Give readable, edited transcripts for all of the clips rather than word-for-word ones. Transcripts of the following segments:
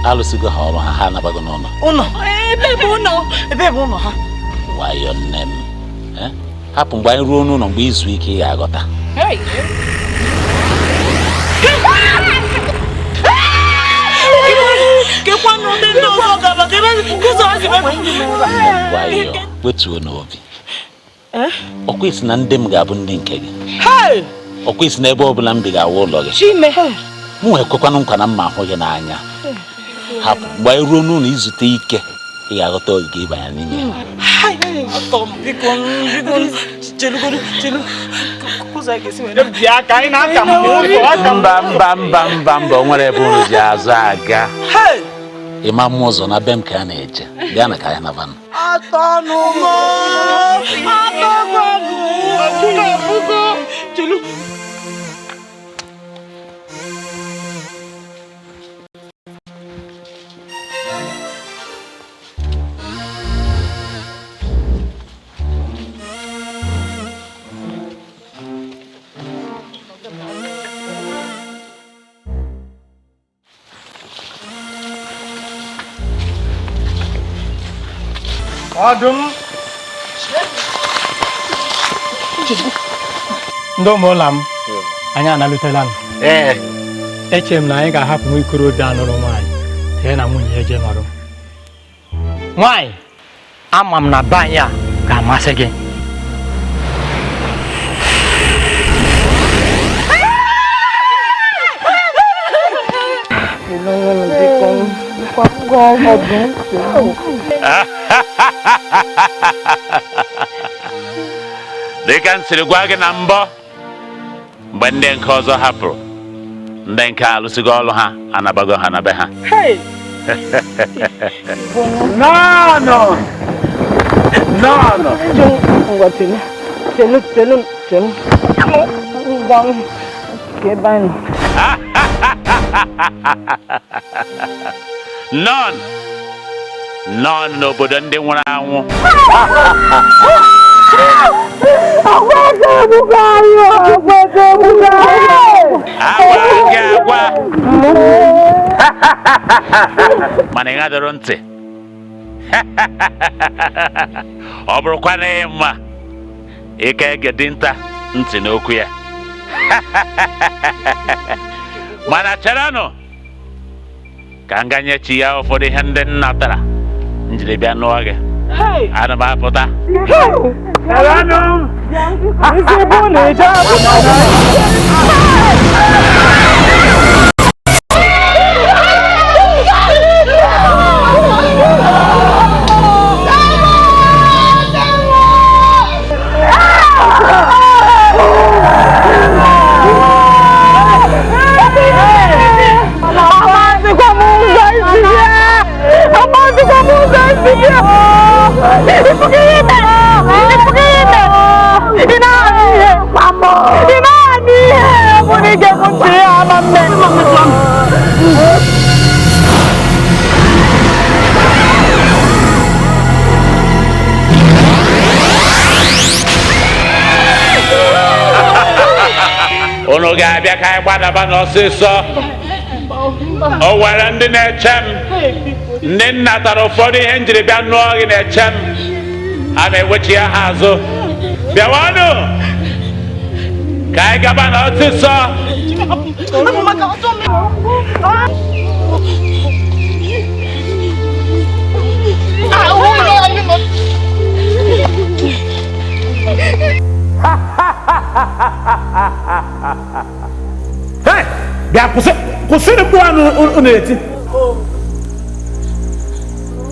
Alụsigo ha ọrụ ha, ha anabago n'ụlọ. Ụlọ? Ebe bụ ụlọ? Ebe bụ ụlọ ha? Nwayọ nne m. Hapụ mgbe anyị ruo n'ụlọ mgbe izu ike ị ga-aghọta. Nwayọ, wetuo n'obi. Ọkwa isi na ndị m ga-abụ ndị nke gị. Ọkwa isi na ebe ọbụla m bi ga-awụ ụlọ gị. Mụ ekwekwanụ nkwa na mma ahụ gị n'anya. Hapụ mgbe anyị ruo n'ụlọ izute ike ị ga-aghọta ogige ịbanye n'ime ya. Mba mba mba mba mba o nwere ebe unu ji azụ aga. Ịma mmụọ ụzọ na be m ka a na-eje. Bịa na ka anyị nabanụ. Ọdụm ndị ụmụụlọ m anyị analutela m. Eche m na anyị ga-ahapụ nwa ikorobịa nụrụ nwaanyị ka ya na nwunye ya jee nọrọ. Nwaanyị, ama m na be anyị a ga-amasị gị. Dịka m siri gwa gị na mbọ, mgbe ndị nke ọzọ hapụrụ, ndị nke alụsigo ọrụ ha anabago ha na be ha. Nọọnụ! Nọọnụ! Nọọnụ! Nọọnụ n'obodo ndị nwụrụ anwụ. Agwa gị agwa. Mana ị ṅadoro ntị. Ọ bụrụkwa na ị ma ike ege dinta ntị n'okwu ya. Mana cherenụ ka m ganye chi ya ụfọdụ ihe ndị nna tara njiri bịa nụọ gị. Ana m apụta. Unu ga-abịa ka anyị gbadaba n'ọsịsọ. O nwere ndị na-eche m, ndị nna tara ụfọdụ ihe njiri bịa nụọ gị na-eche m. A na-ewechi ya ha azụ. Bịawanụ ka anyị gaba n'ọsịsọ. Hey! Bịa kwụsịrị mkpu ahụ unu na-eti.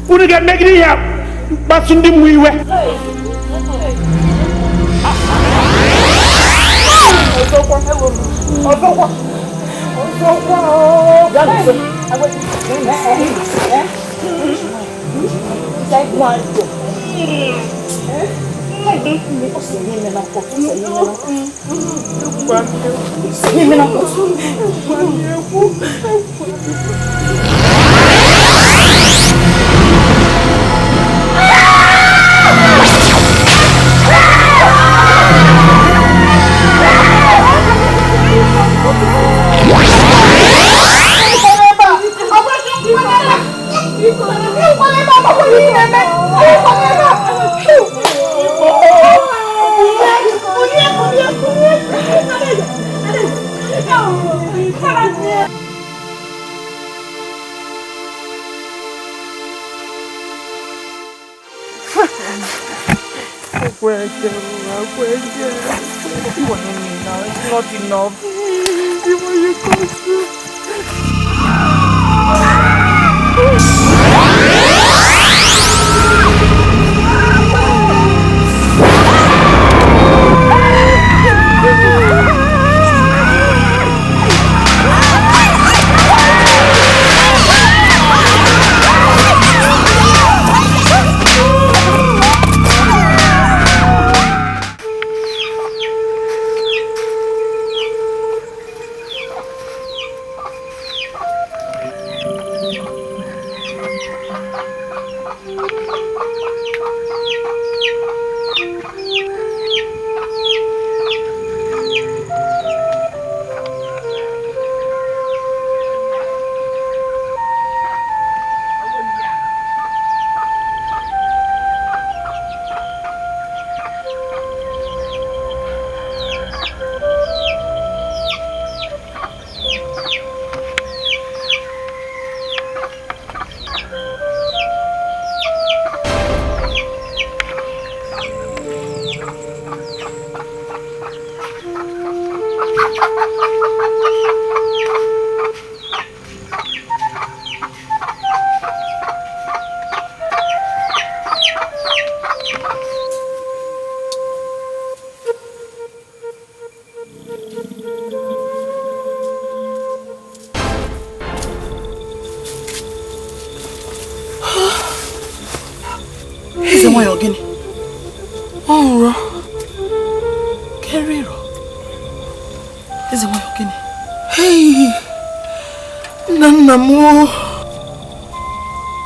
Unu ga-emegide ihe mkpasu ndị mmụọ iwe. It's not enough. See what you caused me.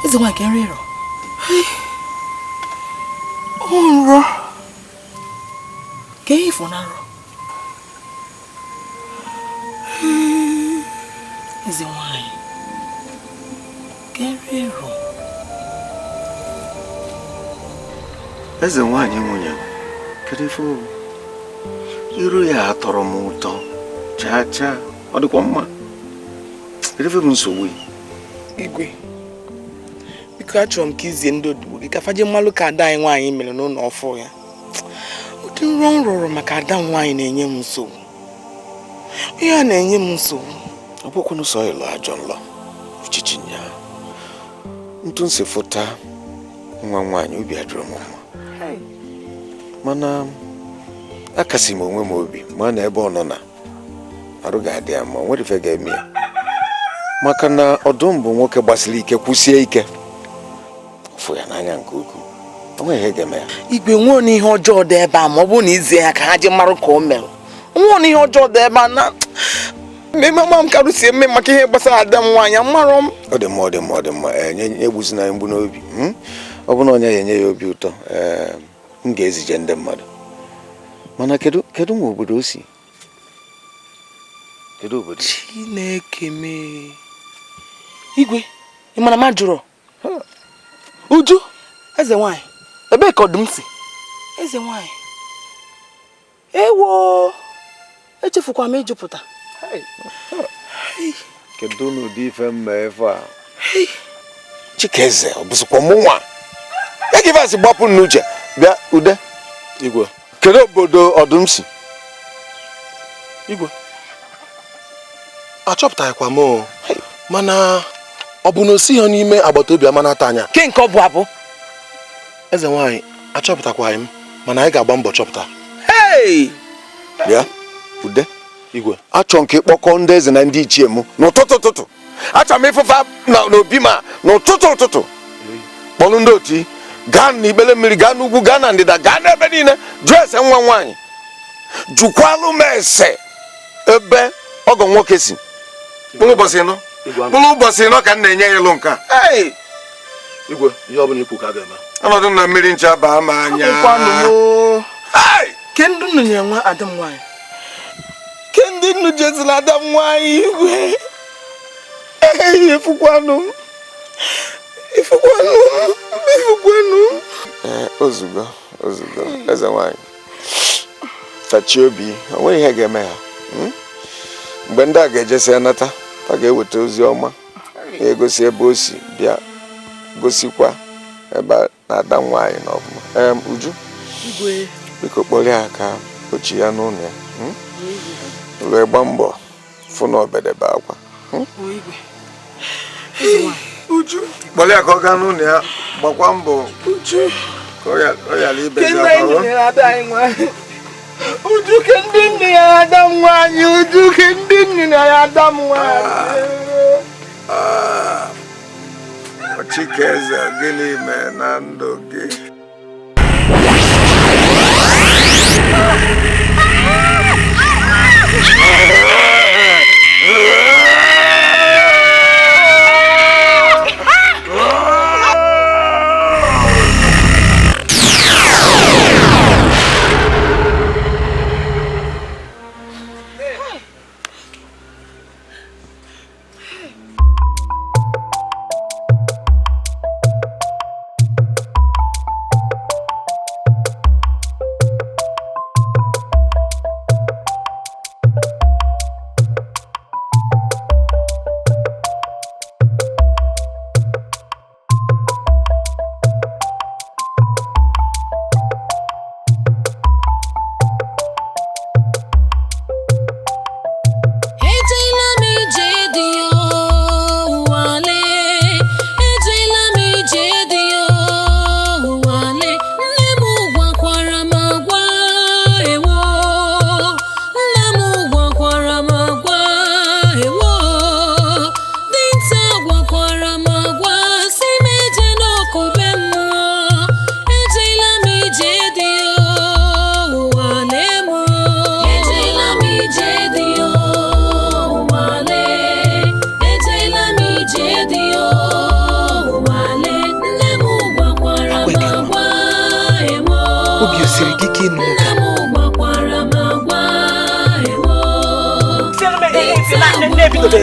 Eze nwaanyị ka nri rọ. Ọ nrọ. Ka ihe ifo na nrọ. Eze nwaanyị ka nri rọ. Eze nwaanyị nwunye m, kedu ife ọ bụ? Iru ya atọrọ m ụtọ chaa chaa, ọ dịkwa mma. Kedu ife bụ nsogbu ya? Igwe, biko achọrọ m ka izie ndị odibo gị ka faje mmalụ ka ada anyị nwaanyị mere n'ụlọ ọfụ ya. Ụdị nrọ m rọrọ maka ada m nwaanyị na-enye m nsogbu. Ihe a na-enye m nsogbu. Ọ bụkwanụ sọ ịlọ ajọ nlọ uchichi nya ntụ nsi fụta nwa nwaanyị obi adịrọ m mma. Mana akasi m onwe m obi ma na ebe ọ nọ na arụ ga-adị ya mma, o nwere ife ga-eme ya. Maka na ọdụm bụ nwoke gbasiri ike kwụsie ike, fụ ya n'anya nke ukwuu, o nweghị ihe ga-eme ya. Igwe, nwụọ n'ihe ọjọọ dị ebe a ma ọ bụrụ na izie ha ka ha ji marụ ka o mere. Nwụọ n'ihe ọjọọ dị ebe a na mama m karụsie mme maka ihe gbasara ada m nwaanyị amarọ m. Ọ dị mma, ọ dị mma, ọ dị mma. Nye egbuzina ya mgbu n'obi. Ọ bụ na onye ya enye ya obi ụtọ, ee, m ga-ezije ndị mmadụ. Mana kedu kedu nwa obodo o si? Kedu obodo? Chineke mee. Igwe, ị mara ma jụrụ Uju, eze nwaanyị, ebee ka ọdụm si? Eze nwaanyị, ewo, echefukwa m ịjụpụta. Kedu n'ụdị ife mma efe a? Chikeze, ọ bụzikwa mụ nwa? Ya ka ife a si gbapụ n'uche. Bịa, Ude. Igwe. Kedu obodo ọdụm si? Igwe, achọpụtaghịkwa m o. Mana ọ bụ na o sighi n'ime agbata obi amanata anya. Ke nke ọ bụ abụ? Eze nwaanyị, achọpụtakwaghị m, mana anyị ga-agba mbọ chọpụta. Hey! Bịa, Ude. Igwe. Achọ nke ịkpọkọ ndị eze na ndị ichie m n'ụtụtụ ụtụtụ. Achọrọ m ịfụfa n'obi ma n'ụtụtụ ụtụtụ. Kpọrọ ndị otu gaa n'ikpere mmiri, gaa n'ugwu, gaa na ndịda, gaa n'ebe niile, jụọ ese nwa nwaanyị. Jụkwalụ m ese ebe ọgọ nwoke si. Mkpụrụ ụbọchị 4. Mkpụrụ ụbọchị 4 ka m na-enye ya ịlụ nke a. Igwe, ihe ọ bụla ikwu ka a ga-eme. Ọnọdụ na mmiri ncha baa m anya. Ke ndị nnu nyere nwa ada m nwaanyị. Ke ndị nnu jezila ada m nwaanyị igwe. Efukwanụ m. Ifukwanụ ifukwanụ. Ee, ozugbo ozugbo, eze nwanyị, tachie obi, o nweghị ihe ga-eme ha. Mgbe ndị a ga-ejesi anata, a ga-eweta ozi ọma ga-egosi ebe o si bịa, gosikwa ebe na-ada nwaanyị na ọfụma. Uju, biko kpọrọ ya ka ochi ya n'ụlọ ya, wee gba mbọ fụ na obedebe akwa. Uju, kpọrọ ya ka ọ gaa n'ụlọ ya, gbakwa mbọ ka ọ ghara ibezi akwa. Uju ke ndị nne ya ada m nwaanyị, Uju ke ndị nne ya ada m nwaanyị. Chikeze, gịnị mee na ndụ gị? Obi o siri gị ike ịnụ nwoke?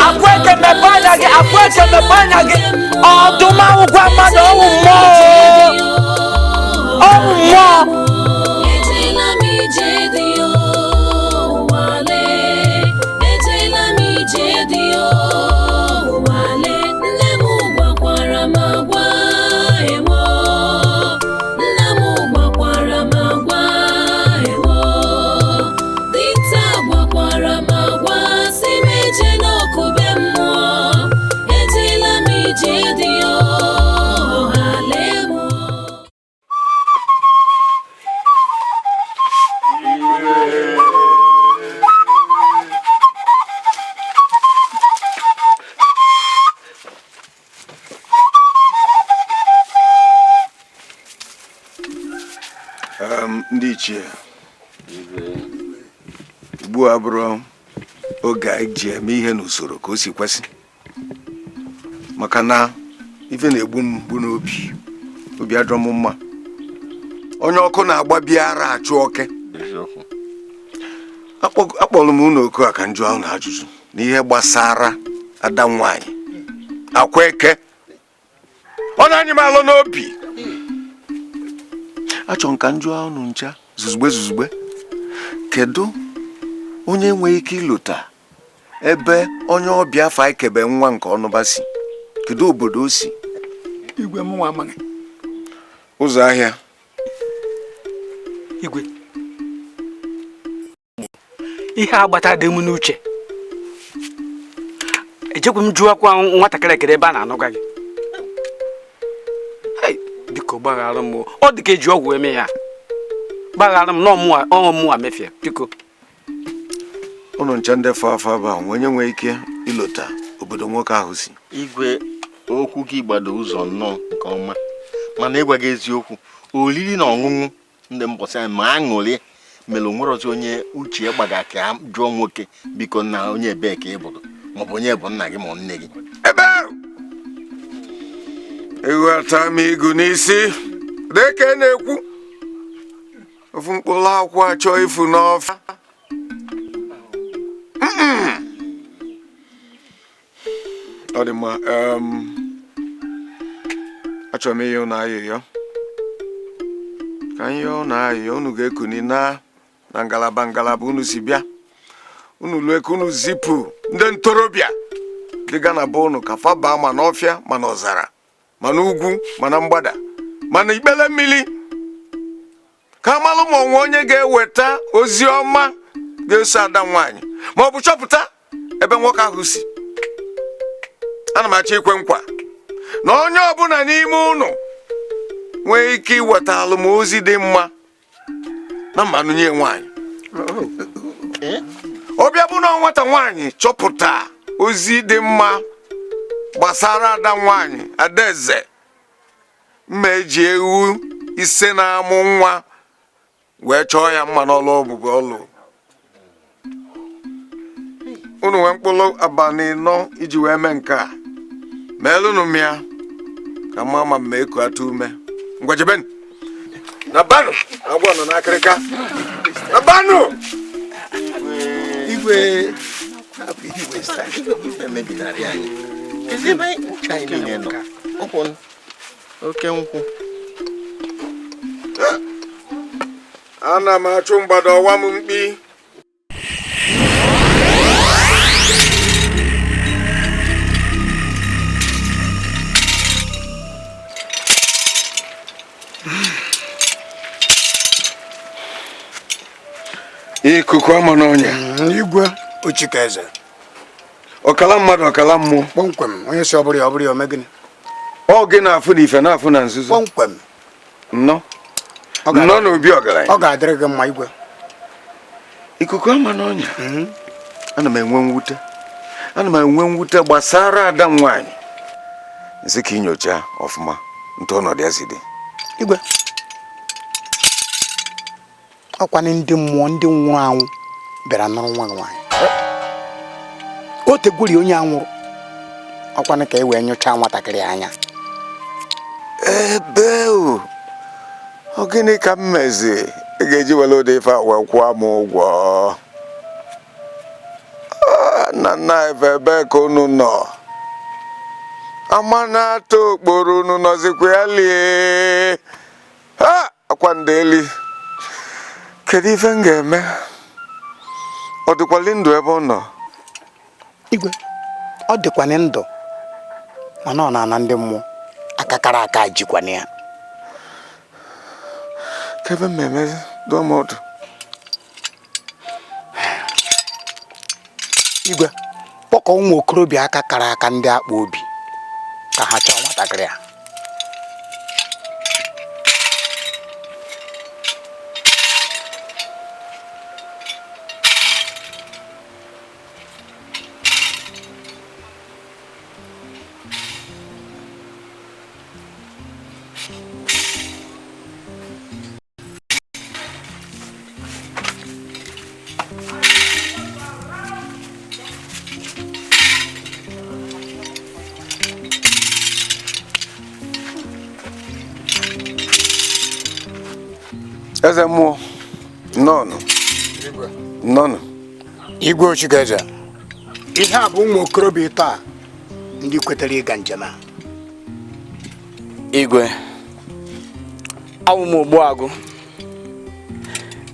Akweke mepe anya gị, akweke mepe anya gị. Ọdụm awụkwa mmadụ, ọwụ mmụọ, ọwụ mmụọ. Ejela m ije dị ụwale, ejela m ije dị ụwale. Nne m gwakwara m agwa ewo, nna m gwakwara m agwa ewo, dinta gwakwara m agwa si m eje n'okube mmụọ. Ejela m ije dị ọhale mụ. Ndị ichie, ugbu a bụrụ oge anyị ji eme ihe n'usoro ka o si kwesị, maka na ife na-egbu m mgbu n'obi, obi adọrọ m mma. Onye ọkụ na-agba bịara achụ oke. Akpọrọ m unu oku a ka njụ ahụ na ajụjụ n'ihe gbasara ada nwaanyị Akweke. Ọ na-anyị m alụ n'obi. Achọ nka njụ ahụ ncha zuzugbe zuzugbe. Kedu onye nwee ike ịlụta ebe onye ọbịa afọ ekebe nwa nke ọnụba si? Kedu obodo o si? Igwe m nwa amaghị. Ụzọ ahịa. Igwe, ihe agbata dị m n'uche, ejekwa m jụọkwa nwatakịrị ekere ebe a na-anụga gị. Biko gbaghara m, ọ dị ka eji ọgwụ eme ya. Gbaghara m na ọmụwa mefie, biko. Ụnụ ncha ndị fọ afọ bụ ahụ, onye nwee ike ịlọta obodo nwoke ahụ si? Igwe, okwu gị gbado ụzọ nnọọ nke ọma, mana ịgwa gị eziokwu, oriri na ọṅụṅụ ndị mbọsị anyị ma aṅụrị mere onwere ọzọ onye uche ya gbaga ka a jụọ nwoke, biko nna, onye ebee ka ị bụrụ, maọbụ onye bụ nna gị ma nne gị. Ebe ahụ ịghọta m igu n'isi dịka ị na-ekwu ofu mkpụrụ akwụ achọ ifu n'ọfịa. Ọ dị mma. Achọrọ m ịyọ unu ayịyọ. Ka m yọọ unu ayịyọ, unu ga-ekuni na ngalaba ngalaba unu si bịa. Unu lue ka unu zipụ ndị ntorobịa ndị ga na be unu ka fa baa ma n'ọfịa ma n'ọzara ma n'ugwu ma na mgbada ma na ikpele mmiri, ka amalụ ma onwe onye ga-eweta ozi ọma ga-eso ada nwaanyị ma ọ bụ chọpụta ebe nwoke ahụ si. Ana m achọ ikwe nkwa na onye ọbụla n'ime unu nwee ike iweta alụmozi dị mma na mmanụ nye nwaanyị. Ọbịa bụ na nwata nwaanyị chọpụta ozi dị mma gbasara ada nwaanyị Adaeze, mma eji ewu 5 na-amụ nwa wee chọọ ya mma n'ọlụ ọbụbụ ọlụ. Unu nwee mkpụrụ abalị 4 iji wee mee nke a. Meelụnụ m ya ka mma ma mma eku atụ ume. Ngwa jebenu. Na banụ agwọ nọ n'akịrịka. Na banụ. Igwe hapụ igwe ife mebinarị anyị. Kedu ebe uche anyị niile nọ? Ụkwụ oke nkwụ. Ana m achụ mgbada ọwa m mkpi. Ikuku ama n'ọnya. Igwe Ochikeze. Ọkala mmadụ ọkala mmụọ. Kpọmkwem, onye si ọ bụrụ ya ọ bụrụ ya ome gịnị? Ọ gị na-afụ na ife na-afụ na nzuzo. Kpọmkwem. Nnọọ. Nnọọ n'obi ọgaranya. Ọ ga-adịrị gị mma igwe. Ikuku ama n'ọnya. Ana m enwe mwute. Ana m enwe mwute gbasara ada m nwaanyị. Nsị ka inyocha ọfụma ntụ ọnọdụ ya si dị. Igwe. Ọkwanị ndị mmụọ ndị nwụrụ anwụ bịara nụrụ nwa gị nwaanyị. O tegwuri onye anwụrụ. Ọkwanị ka e wee nyụchaa nwatakịrị anya. Ebe o, ọ gịnị ka m mezi ị ga-eji were ụdị ife a wee kwụọ m ụgwọ? Nna nna efe ebe ka unu nọ? Ama na-atọ okporo unu nọzikwa ya lie. Ha! Akwa ndeli. Kedu ife m ga-eme? Ọ dịkwali ndụ ebe ọ nọ? Igwe, ọ dịkwanị ndụ mana ọ na-ana ndị mmụọ akakara aka jikwana ya. Kebe m eme dụọ m ọdụ. Igwe, kpọkọ ụmụ okorobịa aka kara aka ndị akpa obi ka ha chọọ nwatakịrị a. Eze mmụọ, nnọọnụ. Nnọọnụ. Igwe Ochikeze, ihe a bụ ụmụ okorobịa taa ndị kwetere ịga njem a. Igwe, awụ m Ogbuagụ.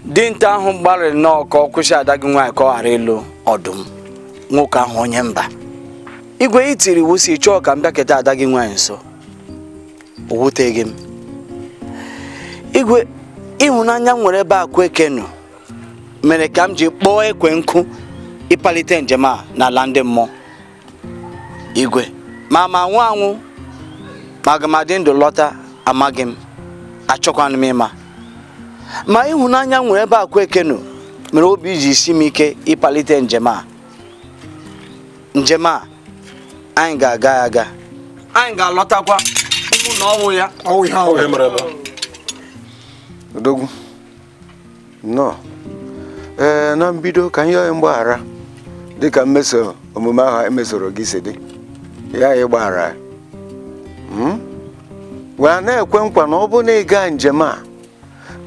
Dinta ahụ gbalịrị nnọọ ka ọ kwụsị ada gị nwaanyị ka ọ ghara ịlụ ọdụm, nwoke ahụ onye mba. Igwe, i tiri iwu si chọọ ka m bịaketa ada gị nwaanyị nso. O wuteghị m. Igwe, ịhụnanya m nwere ebe Akweke nọ mere ka m ji kpọọ ekwe nkụ ịpalite njem a n'ala ndị mmụọ. Igwe, ma ma anwụ anwụ ma aga m adị ndụ lọta amaghị m, achọkwanụ m ịma. Ma ịhụnanya m nwere ebe Akweke nọ mere obi ji si m ike ịpalite njem a. Njem a anyị ga-aga aga, anyị ga-alọtakwa ụmụ na ọnwụ ya. Odogwu, nnọọ. Ee, na mbido ka anyị yọọ mgbaghara dịka mmeso omume ahụ emesoro gị si dị. Ya ịgbaghara. Wee na-ekwe nkwa na ọ bụ na ị gaa njem a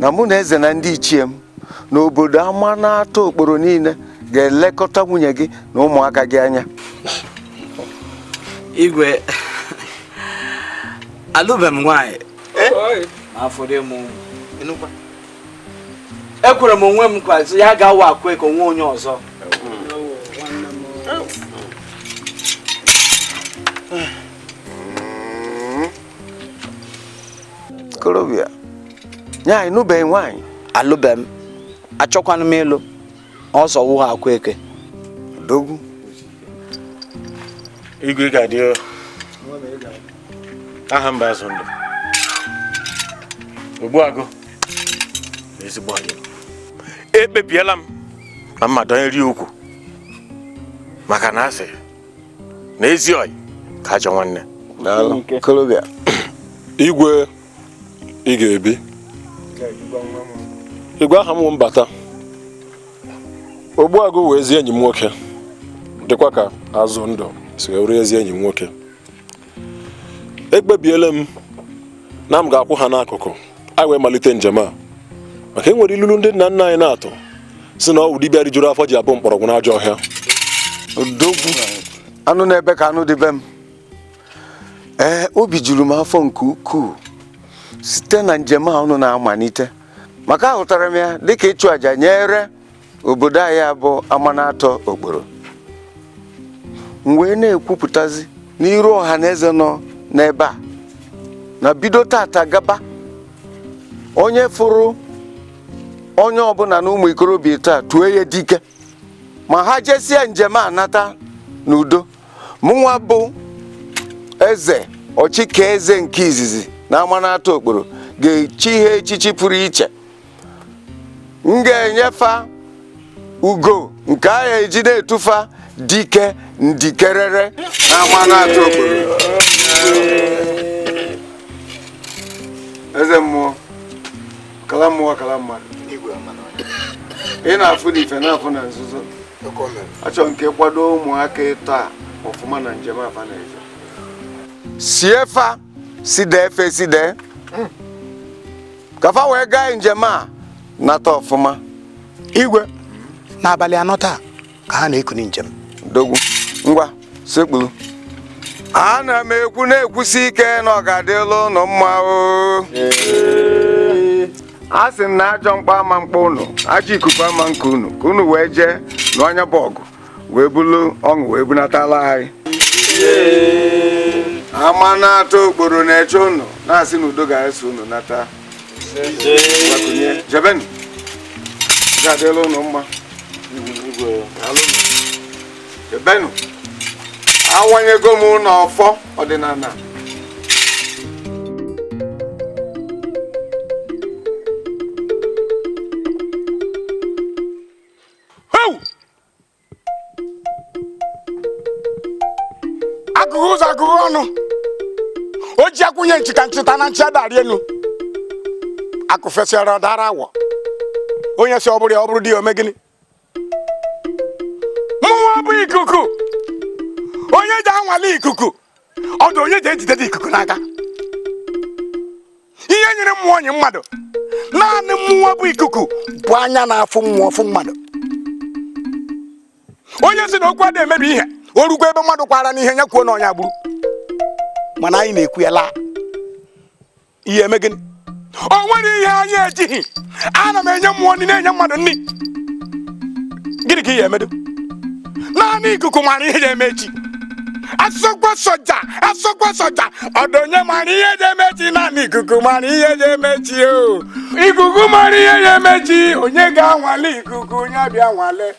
na mụ na eze na ndị ichie m n'obodo ama na-atọ okporo niile ga-elekọta nwunye gị na ụmụaka gị anya. Igwe, Alụbeghị m nwaanyị. Afọ dị m ụmụ. Ekwere m onwe m nkwa sị ya ga-awa Akweke onwe onye ọzọ. Okorobịa, nya ịnụbeghị nwaanyị? Alụbeghị m, achọkwanụ m ịlụ ọsọ wụ ha Akweke. Odogwu. Igwe ga-adị o. Aha mba azụ ndụ. Ogbuagụ na ezigbo anyị. Ekpebiela m na mma dọnyere ya ukwu maka na asị na ezi ọyị ka ajọ nwanne. Daalụ, okorobịa. Igwe, ị ga-ebi. Igwe, aha m wụ Mbata. Ogbuagụ wee ezi enyi m nwoke, dịkwa ka azụ ndụ si wee were ezi enyi m nwoke. Ekpebiela m na m ga-akwụ ha n'akụkụ anyị wee malite njem a, maka e nwere ilulu ndị nna nna anyị na-atụ si na ọ wụ dibịa rijuru afọ ji abụ mkpọrọgwụ n'ajọ ọhịa. Odogwu, anụ n'ebe ka anụ dị be m. Ee, obi juru m afọ nke ukwuu site na njem a unu na-amalite, maka ahụtara m ya dịka ịchụ àjà nyere obodo anyị abụ Amanatọ Okporo. M wee na-ekwupụtazi n'iru ọha na eze nọ n'ebe a na bido tata gaba, onye fụrụ onye ọbụla na ụmụ ikorobịa taa tue ya dike ma ha jesie njem a nata n'udo. Mụnwa bụ eze ọchịka eze nke izizi na Amanatọ Okporo ga-echi ha echichi pụrụ iche. M ga-enyefa ugo nke a ga-eji na-etufa dike ndikerere na Amanatọ Okporo. Eze mmụọ, kala mmụọ, kala mmadụ. Ị na-afụ n'ife na-afụ na nzuzo. Achọrọ nke kwado ụmụaka ịtọ a ọfụma na njem afa na-eje. Sie fa si dee fe si dee ka fa wee gaa njem a nata ọfụma. Igwe, n'abalị anọ taa ka ha na-ekuni njem. Dogwu, ngwa sekpuru. Ana m ekwu na-ekwusi ike na ọ ga-adịla ụnụ mma o. A sị na ajọ mkpa ama mkpa unu, ajọ ikuku ama nke unu, ka unu wee jee n'ọnya bụ ọgụ wee bulu ọṅụ wee bunatala anyị. Amanatọ Okporo na-eche unu na-asị na udo ga-eso unu nata. Jebenu, ga-adịla unu mma. Jebenu, awanyego m ụlọ ọfọ ọdịnala. Akụghị ụzọ akụghị ọnụ o ji akwụnye nchịka nchịta na nchi adarị elu akụ fesịara dara awọ. Onye si ọ bụrụ ya ọ bụrụ di ya ome gịnị? Mmụọ bụ ikuku, onye ji anwale ikuku ọdụ onye ji ejide dị ikuku n'aka. Ihe nyere mmụọ onye mmadụ naanị mmụọ bụ ikuku bụ anya na-afụ mmụọ fụ mmadụ. Onye si na okwu adịghị emebi ihe o rukwa ebe mmadụ kwara n'ihe ya kwuo na ọnya gburu, mana anyị na-ekwu ya laa ihe eme gịnị? O nwere ihe anyị ejighị. Ana m enye mmụọ nri na-enye mmadụ nri, gịnị ka ihe emedo? Naanị ikuku mara ihe ga-eme echi. Asọkwa soja, asọkwa soja, ọdụ onye mara ihe ga-eme echi? Naanị ikuku mara ihe ga-eme echi o. Ikuku mara ihe ga-eme echi, onye ga-anwale ikuku onye abịa nwale.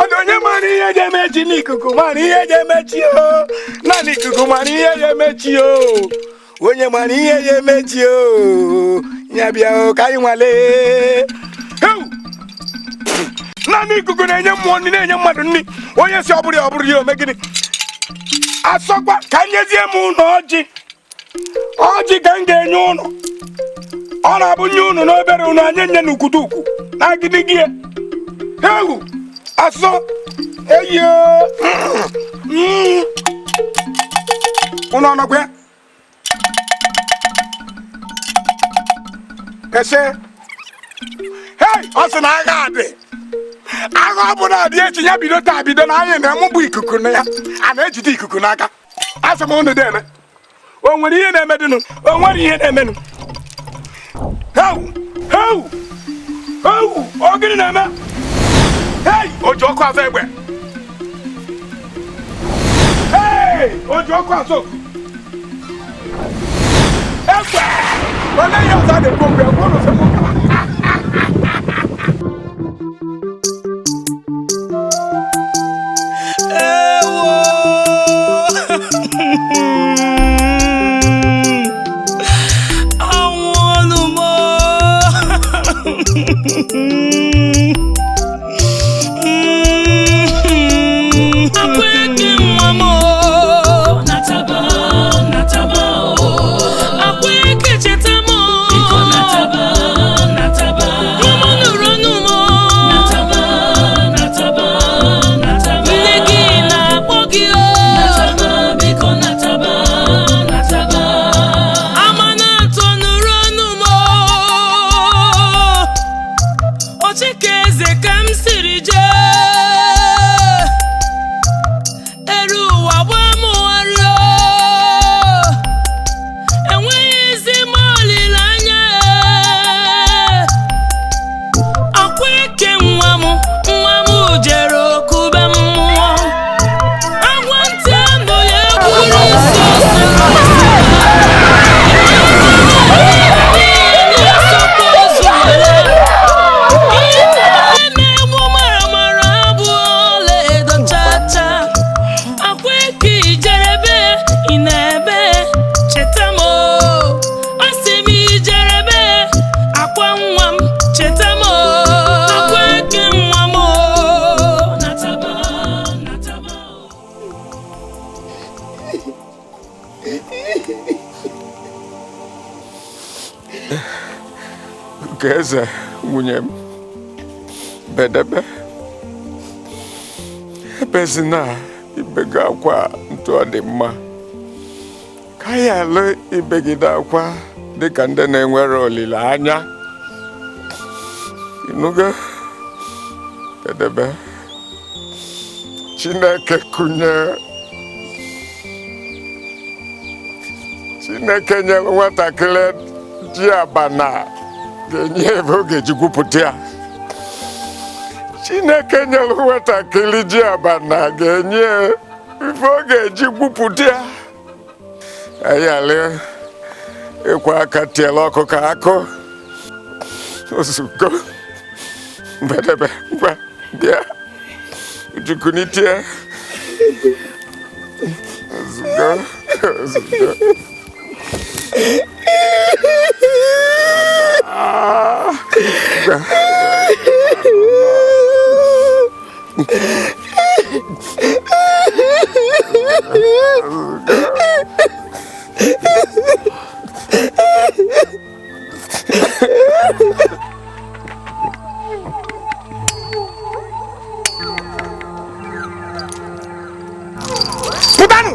Ọdụ onye mara ihe ga-eme echi? N'ikuku mara ihe ga-eme echi o. Naanị ikuku mara ihe ga-eme echi o. Onye mara ihe ga-eme echi o, ya bịa o ka anyị nwalee. Naanị ikuku na-enye mmụọ nri na-enye mmadụ nri. Onye si ọ bụrụ ya ọ bụrụ ya ome gịnị? Asọkwa ka nyezie m ụnụ ọjị. Ọjị ka m ga-enye ụnụ. Ọ na-abụ nye ụnụ n'obere ụnụ anyị nye n'ukwutu ukwu na agidigi ya. Ewu asọ eyo ụnụ ọnọkwa ya? Ese hei, ọ sị na agha adị. Agha ọ bụla adị echi ya bido taa bido na anyị na-emụ bụ ikuku na ya a na-ejide ikuku n'aka. Asị m ụnụ deme O nwere ihe na-emedụnụ? O nwere ihe na-emenụ? Heu! Heu! Heu! Ọ gịnị na-eme? Hei! O ji ọkụ azụ egbe! Hei! O ji ọkụ azụ oku! Egbe! Olee ihe ọzọ a na-ekwu mgbe kwuo na osekwu nkaba? Eze nwunye m bedebe ebezina ibego akwa ntụ ọ dị mma ka ya alụ ibegide akwa dịka ndị na-enwere olileanya ịnụgo bedebe Chineke kụnye Chineke nyere nwatakịrị ji abana ga-enye ebe ọ ga-eji gwupụta ya. Chineke nyere nwatakịrị ji abana ga-enye ife ọ ga-eji gwupụta ya. Anyị alị ịkwa aka tiela ọkụkọ akụ ozugbo mbedebe ngwa bịa jukunitie ozugbo ozugbo. Pụtanụ!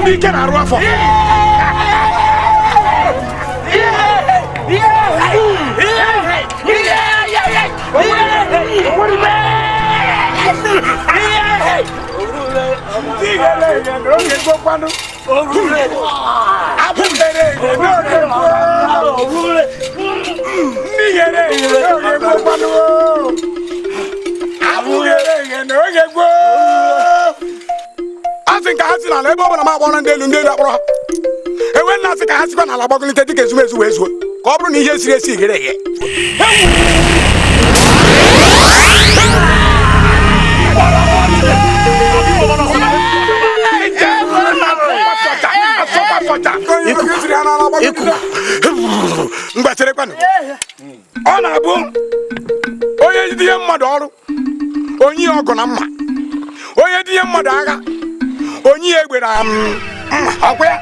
Ndị ike na-arụ afọ asị ka ha si n'ala ebe ọ bụla m agbọrọ ndị elu ndị elu akpọrọ ha enwe nna asị ka ha sikwa n'ala gbagolite dịka ezumezu wee zuo ka ọ bụrụ na ihe siri esi ghere eghe. Ngwa cherekwanụ, ọ na-abụ onye dinye mmadụ ọrụ onye ọgụ na mma, onye dinye mmadụ agha onye ya egbe na Ọkwa ya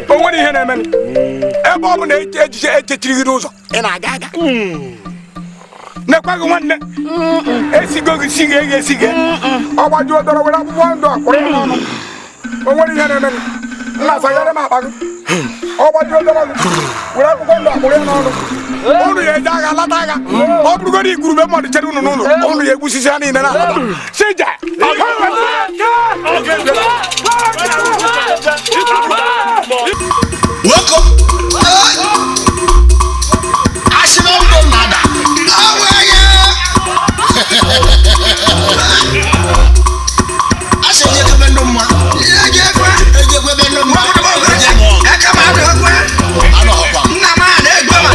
o nwere ihe na-eme ebe ọ bụ na ejije echechiri gị n'ụzọ ị na-aga aga nekwa gị nwanne esigo gị si gị eghe esi gị ọ gbajuo dọrọ were akwụkwọ ndụ akwụrụ ya n'ọnụ o nwere ihe na-eme nna sagara m akpa gị ọ gbajuo dọrọ gị were akwụkwọ ndụ akwụrụ ya n'ọnụ unu ya eje agha lata agha ọ bụrụgodị igurube mmadụ chere unu n'ụlọ unu ya egbusisi ha niile na-alata sija. Nwoke asị na ndụ nada asị ejekebe ndụ mma ejekebe ndụ mma nna m a na-egwe ma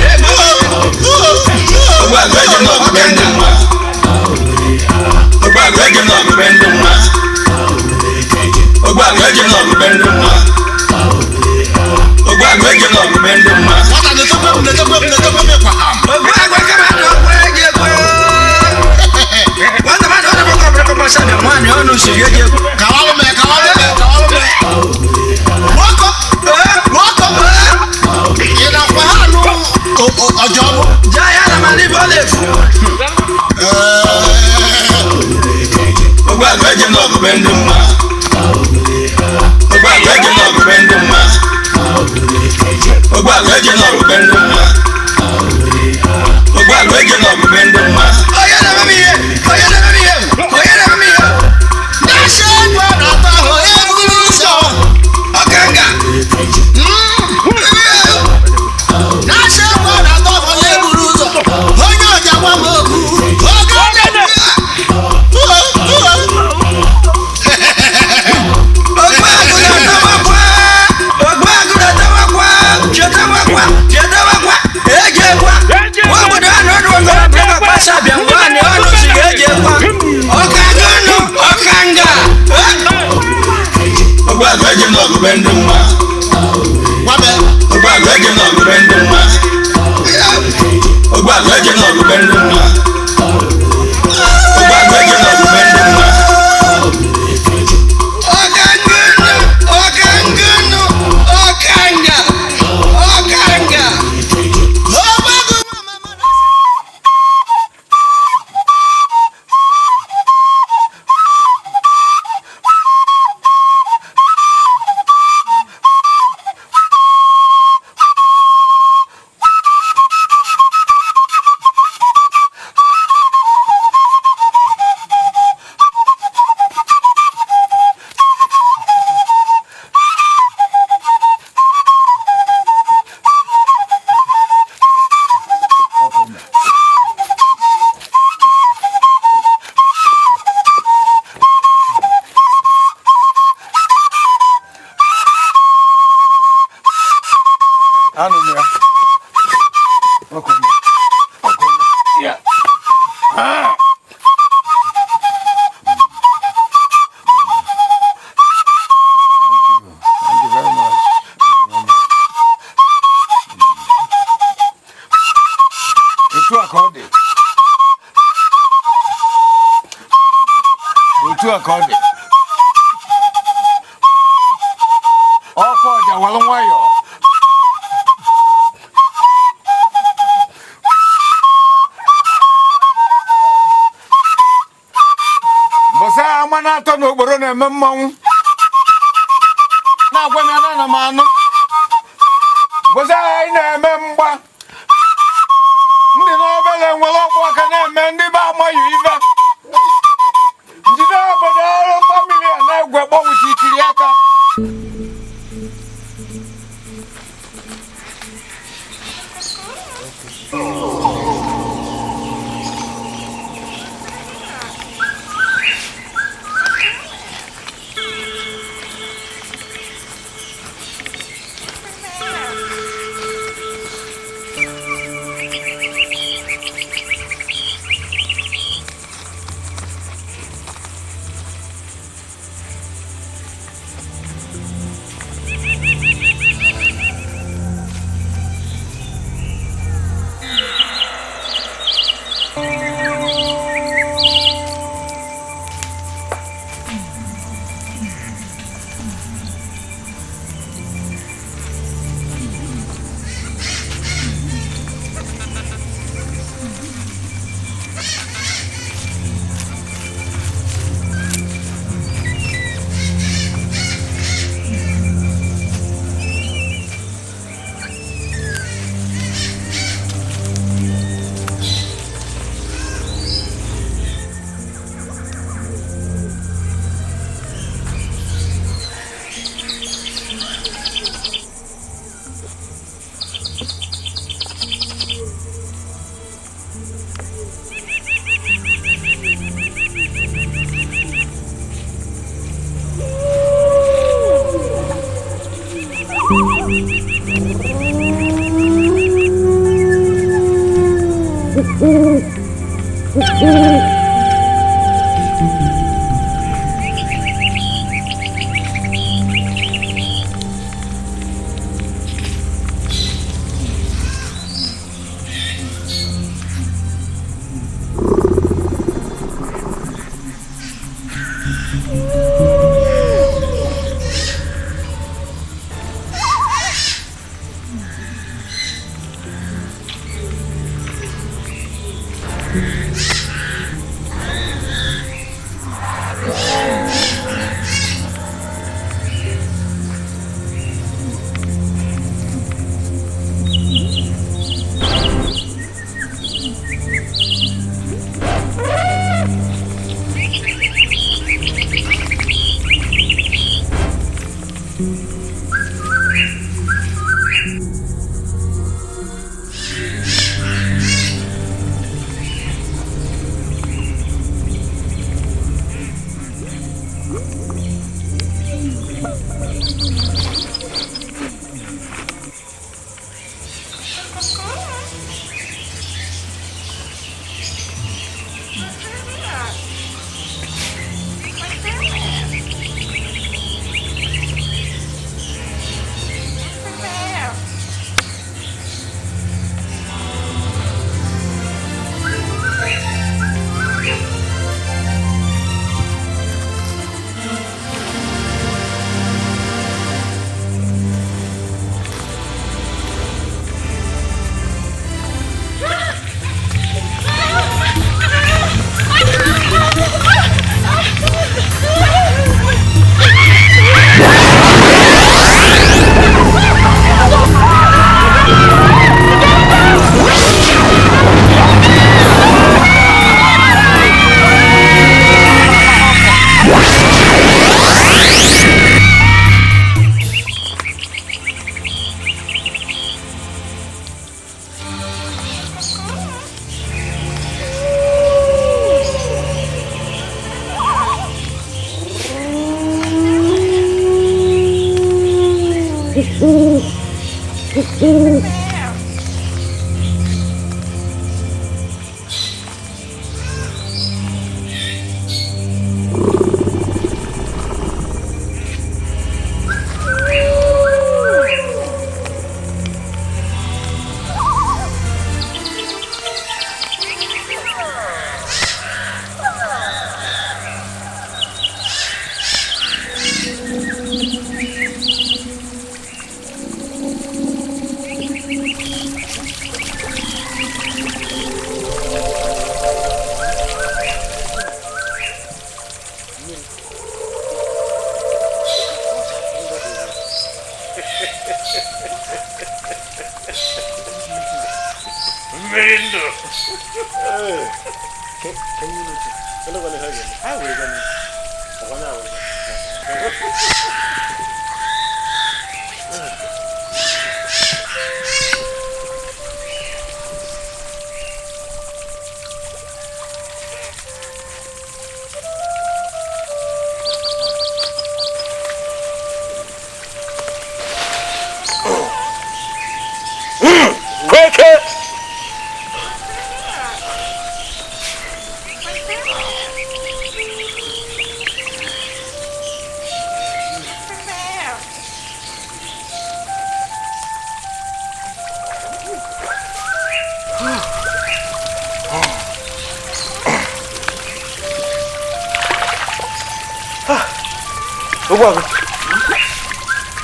Na-eme mmanwụ na-agwa m ya na ana m anụ gosi anyị na-eme mgba ndị n'obere nwere ọgbụ aka na-eme ndị be amaghị ife njide obodo ọrụ famili a na-egwe gbanwuchi ikiri aka.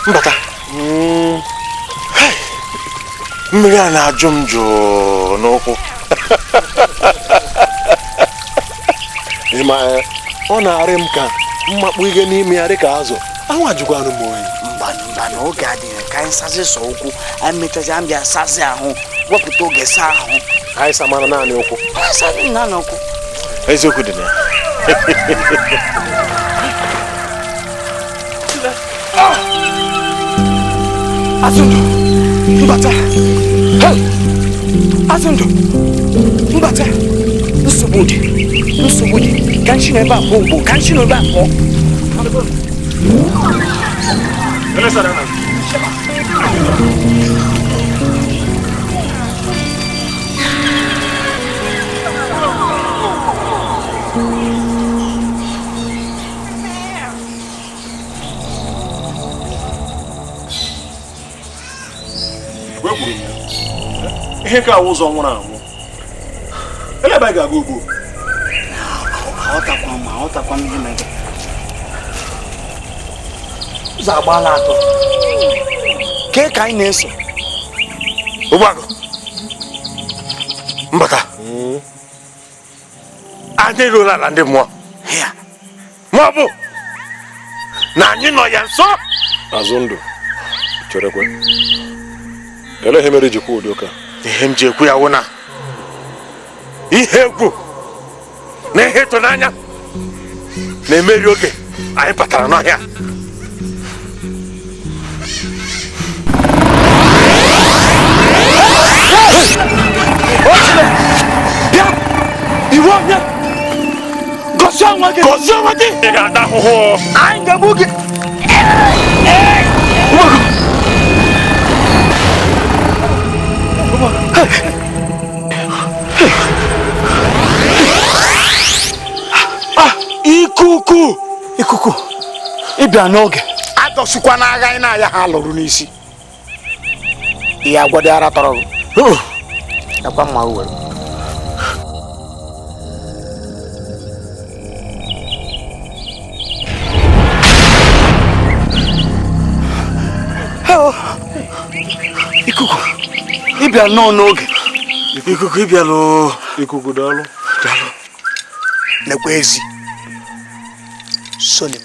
Mbata. Mmiri a na-ajụ m jụụ n'ụkwụ. Ịma ọ na-arị m ka mmakpu ihe n'ime ya dịka azụ. Anwa jụkwanụ m oyi. Mba na oge adịghị ka anyị sazi sọ ụkwụ, anyị mechazi anyị bịa sazi ahụ, wepụta oge saa ahụ. Anyị samara naanị ụkwụ. Anyị sazi naanị ụkwụ. Eziokwu dị na ya. Azụndụ, mbata. Hey! Azụndụ, mbata. Nsogbu dị, nsogbu dị. Ka nchi na ebe a pụọ ugbo, ka nchi na ebe a pụọ. Ekwuru m ya. Ihe ka awụ ụzọ nwụrụ anwụ. Ele ebe anyị ga-aga ugbu? Aghọtakwa m, aghọtakwa m ihe mere. Ụzọ agbaala atọ. Kee ka anyị na-eso? Ụgbọagụ. Mbata. Anyị eruola ala ndị mmụọ. Ma ọ bụ na anyị nọ ya nso. Azụ ndụ cherekwe. Elee ihe mere i ji kwuo ụdị ụka? Ihe m ji ekwu ya wụ na ihe egwu na ihe ịtụnanya na-emeri oge anyị batara n'ọhịa. Bịa! Iwu onye! Gosi onwe gị! Gosi onwe gị! Ị ga-ata ahụhụ! Anyị ga-egbu gị! Ikuku! Ikuku! Ị bịa n'oge. Adọsikwa n'agha anyị na-aya ha lụrụ n'isi. Ihe agwọdị ara tọrọ gị. Ekwa mma uwe. Ikuku, ị bịa nnọọ n'oge. Ikuku ị bịala. Ikuku daalụ. Daalụ. Nekwa ezi. Soni m.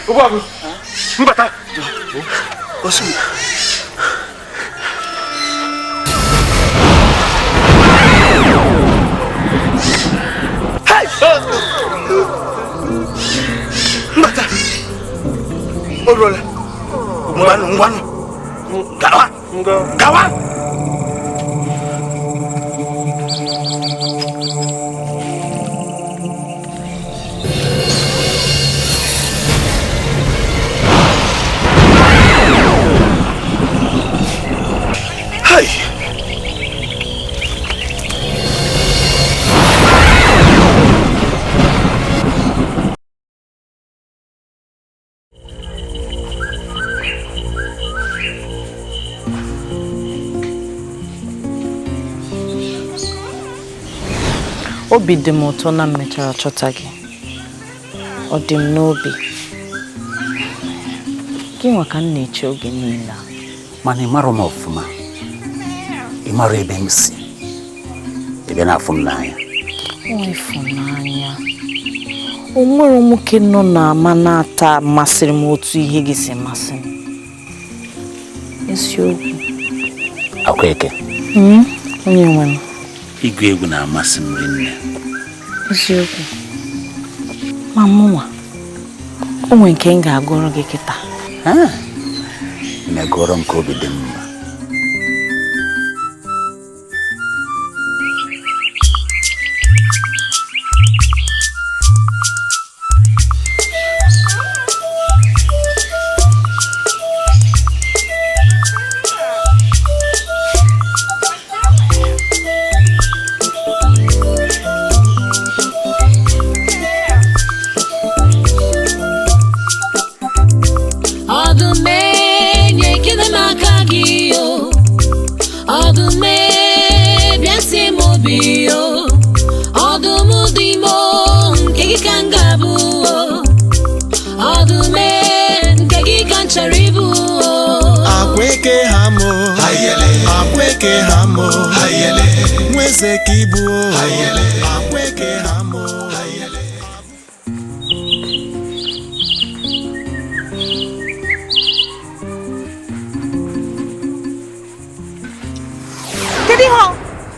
Ụgbọagụ. Mbata. Gosi m. Mbata. O ruola. Ngwanụ, ngwanụ. Gawa. Gawa. Hey! Obi dị m ụtọ na m mechara chọta gị. Ọ dị m n'obi. Gị nwa ka m na-eche oge niile a. Mana ị marọ m ọfụma. Ị marọ ebe m si. Ị bịa na-afụ m n'anya. Ọ ịfụnanya. O nwere nwoke nọ n'ama na-ata masịrị m otu ihe gị si masị m. Eziokwu. Akweke. Onye nwe m. Ịgụ egwu na-amasị m rinne. Eziokwu. Ma mụnwa, o nwere nke m ga-agụrụ gị kịta. Megụrụ m ka obi dị m mma.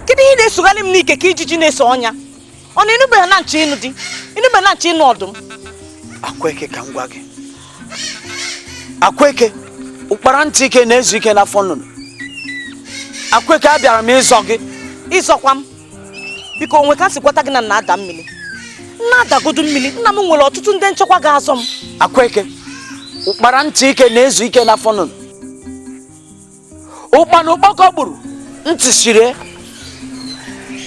Kedu ihe na-esogharị m n'ike ka ijiji na-eso ọnya? Ọ na-enubeghị na nche ịnụ di, enubeghị na nche ịnụ ọdụm. Akweke ka m gwa gị. Akweke, ụkpara ntị ike na-ezu ike n'afọ nnụnụ. Akweke, abịara m ịzọ gị. Ịzọkwa m? Biko onwe ka m si gwata gị na nna ada mmiri. Nna adagodu mmiri, nna m nwere ọtụtụ ndị nchekwa ga-azọ m. Akweke, ụkpara ntị ike na-ezu ike n'afọ nnụnụ. Ụkpana ụkpọkọ gburu, Ntị siri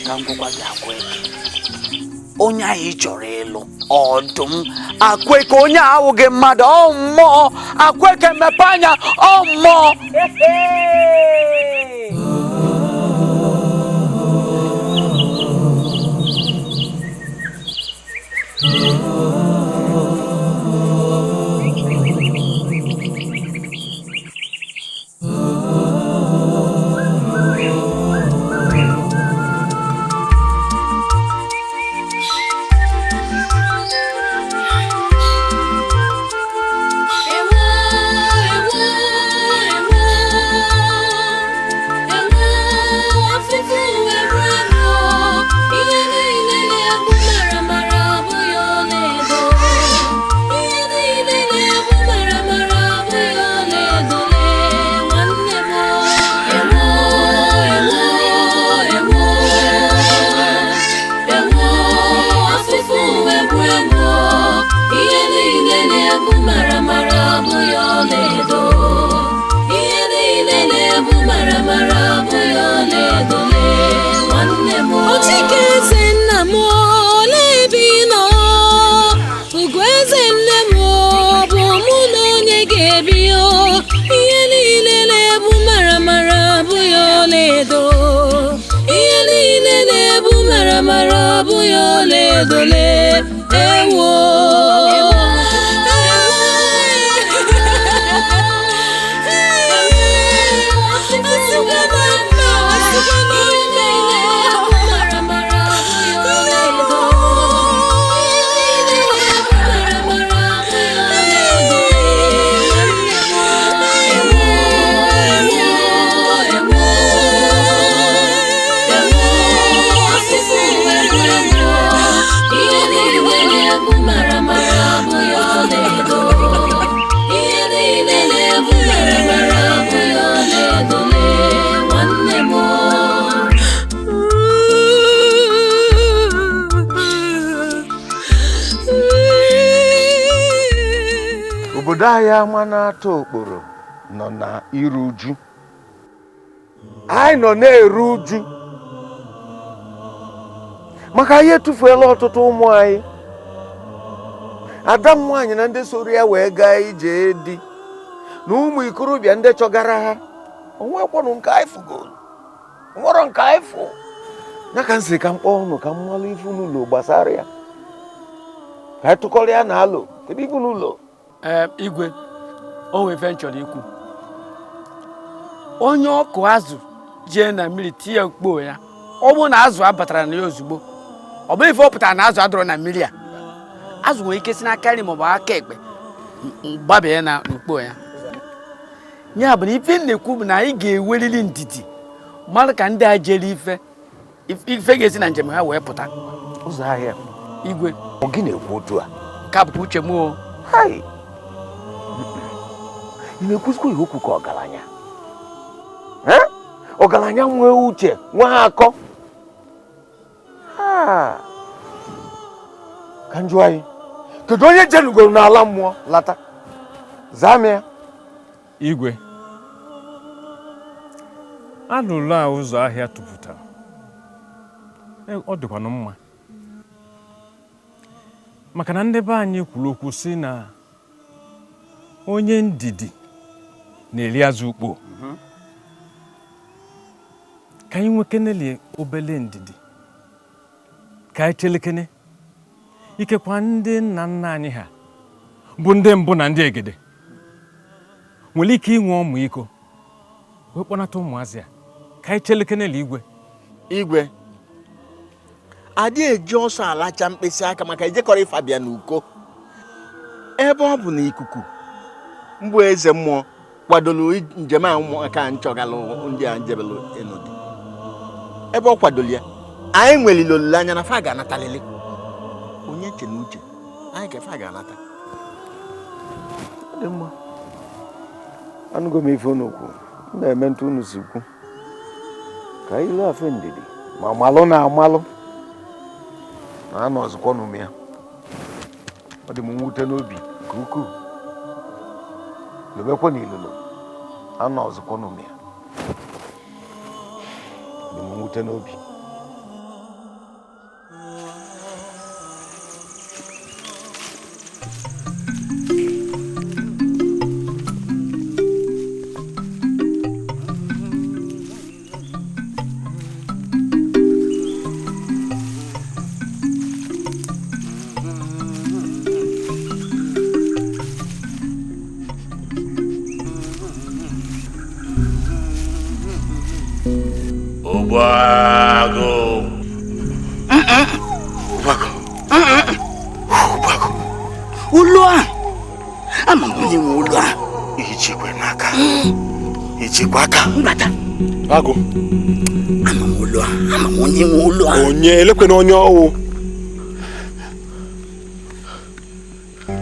ka m gwakwa gị Akweke, onye anyị chọrọ ịlụ ọdụm. Akweke, onye ahụghị mmadụ, ọ mmụọ. Akweke, mepe anya, ọ mmụọ. Obodo anyị ama na-atọ okporo nọ na iru uju. Anyị nọ na-eru uju maka anyị etufuela ọtụtụ ụmụ anyị. Ada m nwaanyị na ndị soro ya wee gaa ije di na ụmụ ikorobịa ndị chọgara ha, onwekwanụ nke anyị fugoro, nwere nke anyị fụ. Ya ka m sị ka m kpọọ ụnụ ka m malụ ife n'ụlọ gbasara ya, ka anyị tụkọrọ ya na alụ. Kedu ife n'ụlọ? Igwe, o nwere ife m chọrọ ikwu. Onye ọkụ azụ jee na mmiri tinye ukpo ya, ọ bụrụ na azụ abatara na ya ozugbo, ọ bụrụ ife ọ pụtara na azụ adọrọ na mmiri a, azụ nwere ike si n'aka nri maọbụ aka ekpe gbabanye na ukpo ya. Ya bụ na ife m na-ekwu bụ na anyị ga-ewelili ndidi mmadụ ka ndị a jere ife ife ga-esi na njem ha wee pụta. Ụzọ ahịa Igwe, ọ gị na-ekwu otu a? Ka bụkwa uche m o. Ị na-ekwuzikwa ihe okwu ka ọgaranya. Ọgaranya nwee uche, nwee akọ. Ka njụ anyị, kedu onye jenugoro n'ala mmụọ lata? Zaa m ya. Igwe, alụlụ a ụzọ ahịa tụpụtara, ọ dịkwanụ mma, maka na ndị be anyị kwuru okwu sị na onye ndidi na-eri azụ ukpo. Ka anyị nwekeneli obele ndidi, ka anyị chelekene ikekwa ndị nna nna anyị ha bụ ndị mbụ na ndị egede nwere ike inwe ọmụ iko wee kpọnata ụmụazị a. Ka anyị chelekeneli Igwe. Igwe, adị eji ọsọ alacha mkpịsị aka maka ejekọrọ ife abịa n'uko. Ebe ọ bụ na ikuku mbụ eze mmụọ kwadoro njem a ụmụaka nchọgalụ ndị a njebelụ ịnụdị, ebe ọ kwadoro ya, anyị nwelile olileanya na fa ga-anatalili. Onye che na uche anyị ka fa ga-anata. Ọ dị mma, anụgo m ife unu kwu, m na-eme ntụ unu si kwu. Ka anyị lee afe ndidi ma malụ na amalụ na anọ ọzọkwanụ m ya. Ọ dị m mwute n'obi nke ukwuu. Lobekwa n'ilulu, anọ ọzọkwanụ m ya. Dị m mwute n'obi. Ụlọ a ama m onye nwe ụlọ a. Ijikwa n'aka. Ijikwa aka. Mbata. Agụ. Ama m ụlọ a, ama m onye nwe ụlọ a. Onye elekwena onye ọwụ.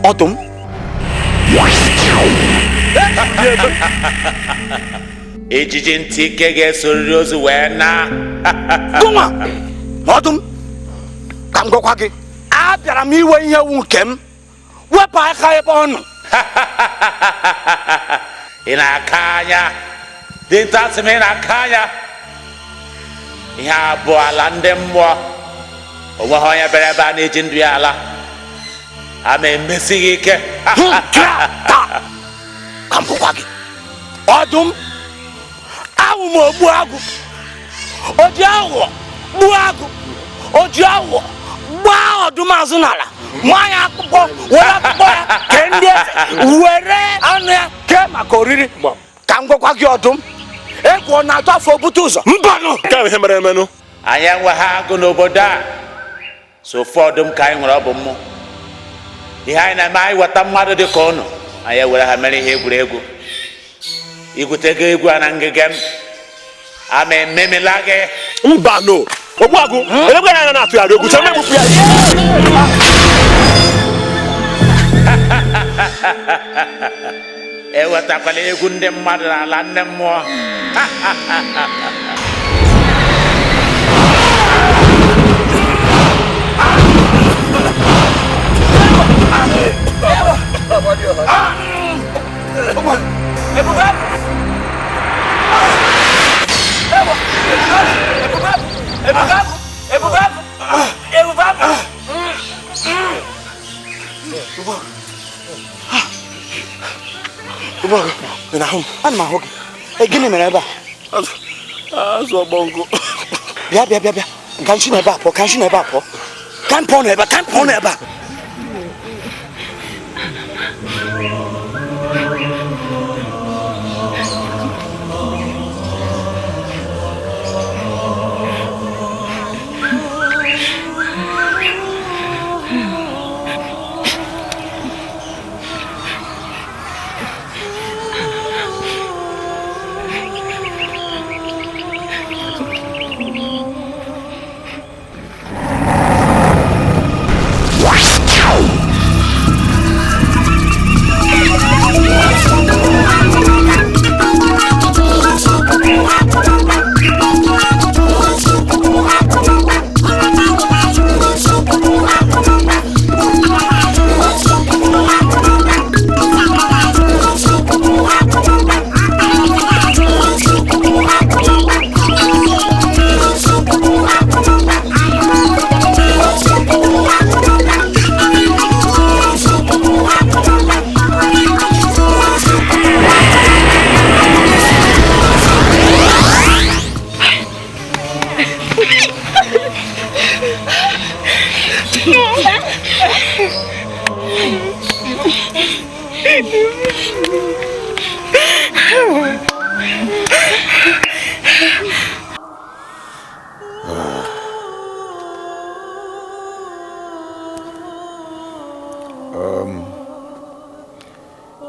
Ọdụm. Ejiji ntị ike ga-esoriri ozu wee na. Gụnwa ọdụm ka m gwakwa gị, abịara m iwe ihe wu nke m, wepụ aka ebe ọ nọ. Ị na-aka anya dinta, sị m ị na-aka anya. Ihe a bụ ala ndị mmụọ, onweghị onye bịara ebe a na-eji ndụ ya ala. A ma emesighị ike. Ka m gwakwa gị ọdụm, awụ m ogbu agụ, oji aghụghọ gbuo agụ, oji aghụghọ gbaa ọdụm azụ n'ala, maa ya akpụkpọ, were akpụkpọ ya kee ndị eze, were anụ ya kee maka oriri. Ka m gwakwa gị ọdụm, egwu ọ na-atụ afọ bute ụzọ. Mbanụ nke a ihe mere emenụ. Anyị enweghị agụ n'obodo a, so ofu ọdụm ka anyị nwere, ọ bụ mmụọ. Ihe anyị na-eme, anyị weta mmadụ dị ka ụnụ, anyị ewere ha mere ihe egwuregwu. Igwutego egwu a na ngige m, ama ememela gị. Mbanụ ogbuagụ elekwana anya na-atụgharị egwu chọrọ egbupụ ya. Ewetakwala egwu ndị mmadụ n'ala nne mmụọ. Ana m ahụ gị. Gịnị mere ebe a? Azụ ọgbọnkụ. Bịa bịa bịa bịa. Ka m si n'ebe a pụọ, ka m si n'ebe a pụọ. Ka m pụọ n'ebe a, ka m pụọ n'ebe a.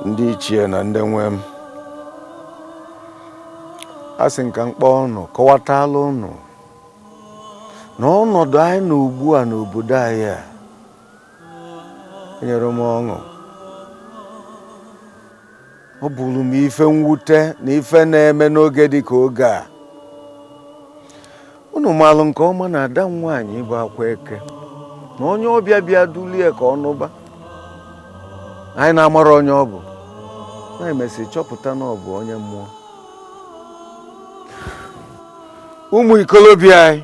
Ndị ichie na ndị nwe m, a sị nka mkpọ ụnụ kọwatala ụnụ na ọnọdụ anyị nọ ugbu a n'obodo anyị a nyere m ọṅụ. Ọ bụrụ m ife mwute na ife na-eme n'oge dị ka oge a. Unu maalụ nke ọma na ada m nwaanyị bụ akwa eke na onye ọbịa bịa dulie ka ọ nụba. Anyị na-amara onye ọ bụ, na-emesi chọpụta na ọ bụ onye mmụọ. Ụmụ ikolobịa anyị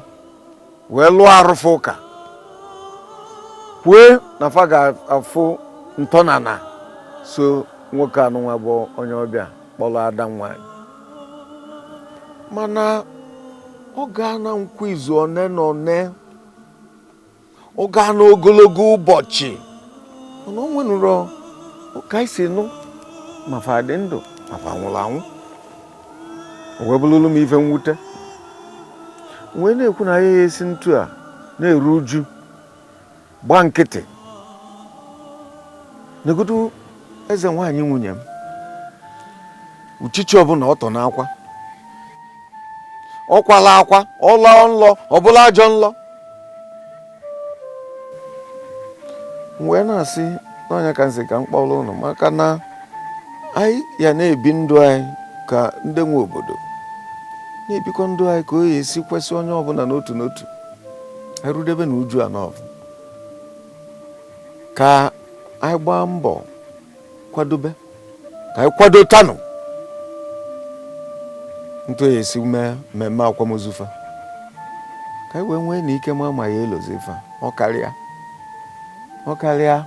wee lụọ arụfụ ụka kwue na fa ga-afụ ntọnana so nwoke anụnwa bụ onye ọbịa kpọrọ ada nwaanyị mana ọ gaa na nkwụ izu one na one ọ gaa n'ogologo ụbọchị mana o nwenụrọ ka anyị si nụ ma fa dị ndụ ma fa nwụrụ anwụ o wee bụrụlụ m ife mwute wee na-ekwu na ya esi ntu a na-eru uju gba nkịtị negodu eze nwaanyị nwunye m uchichi ọbụla ọ tọ n'akwa ọ kwala akwa ọ lọọ nlọ ọ bụla ajọ nlọ wee na-asị n'ọnya ka nsị ka m kpọrọ ụnụ maka na anyị ya na-ebi ndụ anyị ka ndị nwe obodo na-ebikwa ndụ anyị ka o ya esi kwesị onye ọbụla n'otu n'otu erudebe na uju anọvụ ka anyị gbaa mbọ kwadobe ka anyị kwado tanụ ntụ ya esi mee mmemme akwamozu fa ka anyị wee nwee na ike ma ma ya elozi fa ọ karịa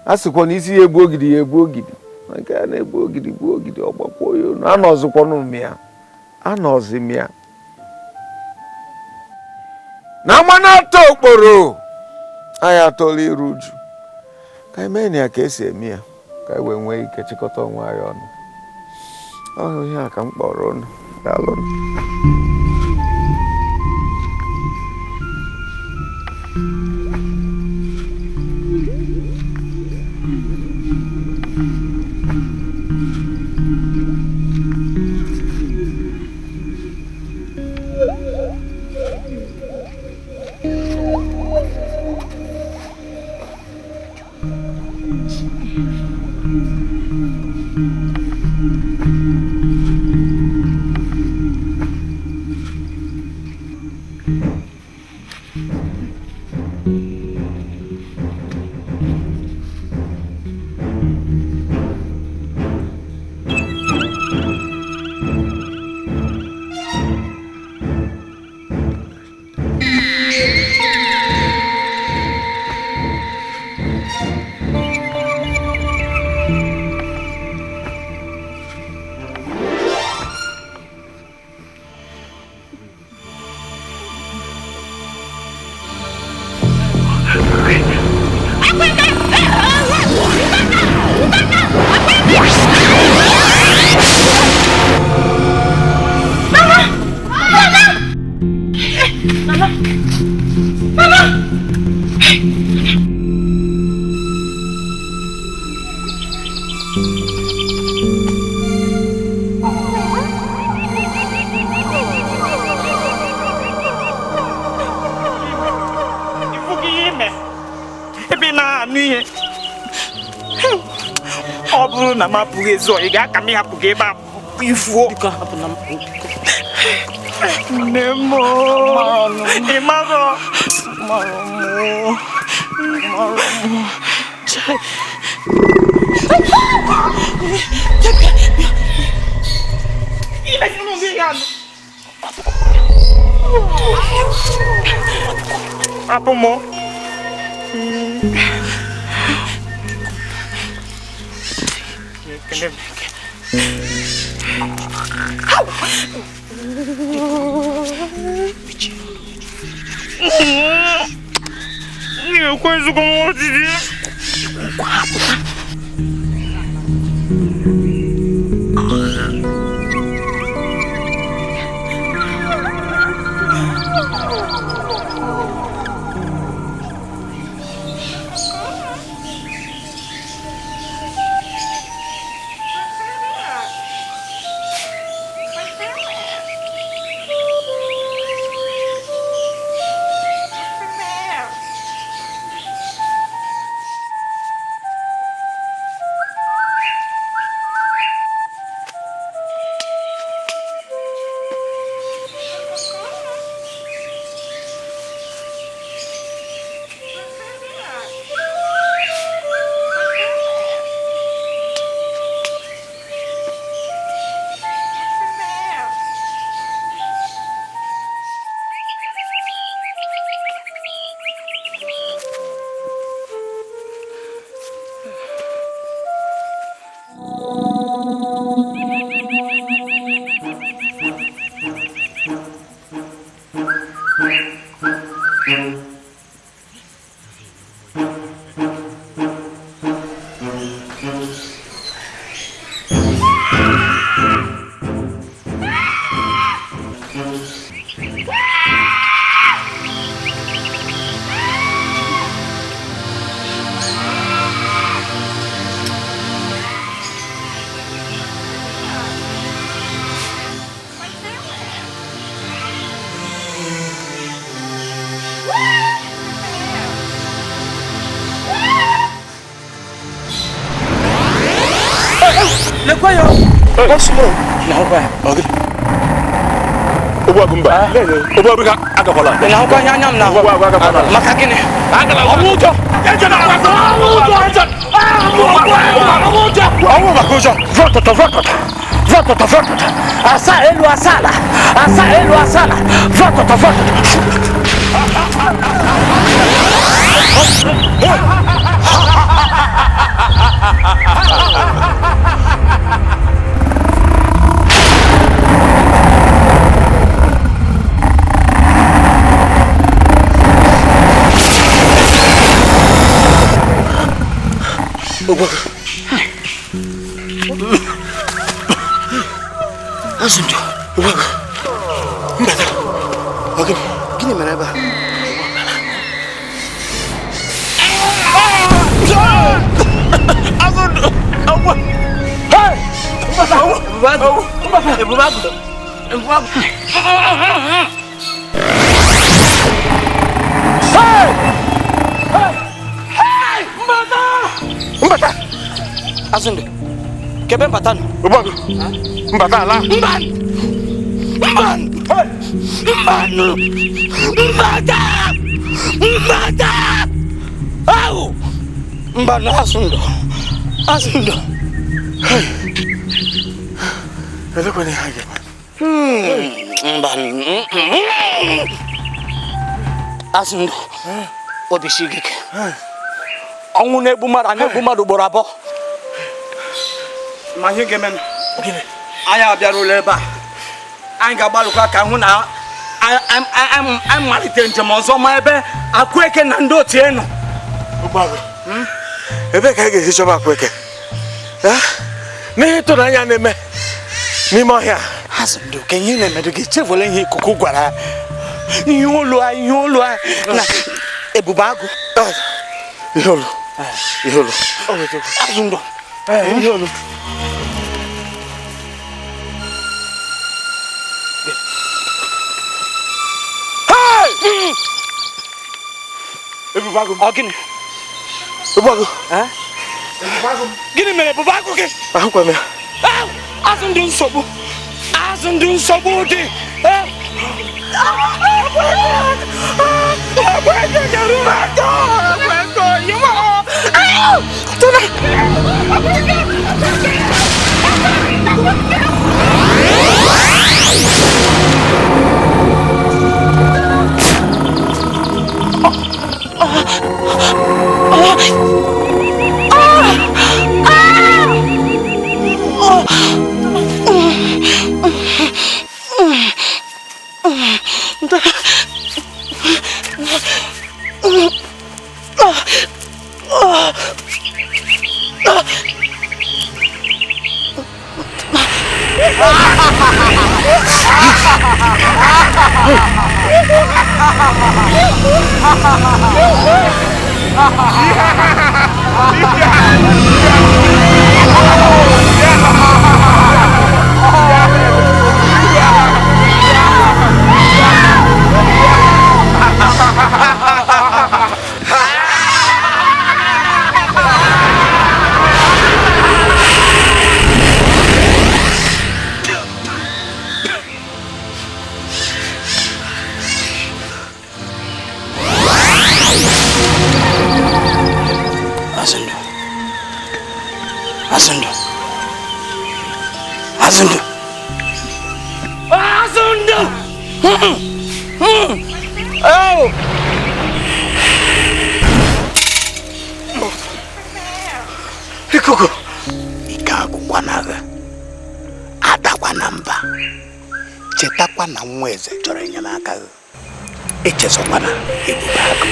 a sịkwa na isi ya egbu ogidi ya egbu ogidi na nke ya na-egbu ogidi gbuo ogidi ọ gbakwuo ya onu anọzikwanụ m ya anọzi m ya na mmanụ atọ okporo anyị atọla iru uju ka anyị mee na ya ka esi eme ya ka anyị wee nwee ike chịkọta onwe anyị ọnụ ọ ihe a ka m kpọrọ unu daalụ. Ọ bụrụ na m apụghị ezu ị ga-aka m ịhapụ gị ebe a ifuo. Nne m ị marọ hapụ m. Azụndụ obi siri gị ike. Ọnwụ na-egbu mmadụ a na-egbu mmadụ ugboro abụọ. Ma ihe ga-eme anyị abịarula ebe a, anyị ga-agbalịkwa ka hụ na anyị malite njem ọzọ ma ebe Akụeke na ndị otu ya nọ. Ebe ka anyị ga-esi chọba Akụeke n'ihe ịtụnanya na-eme n'ime ọhịa. Azụndụ ka ihe na-emedu gị chefuola ihe ikuku gwara ya. Ihe olu a na ebube agụ. Ihe olu. Ihe olu. Azụndụ. Ihe olu. Ebube agụ. Ọ gịnị? Ebube agụ. Gịnị mere ebube agụ gị? Ahụkwa m ya. Azụ ndị nsogbu. Azụ ndị nsogbu dị. Ikuku ike agwụkwana gị, adakwana mba, chetakwa na nwa eze chọrọ enyemaka gị. Echezọkwana ebube agụ.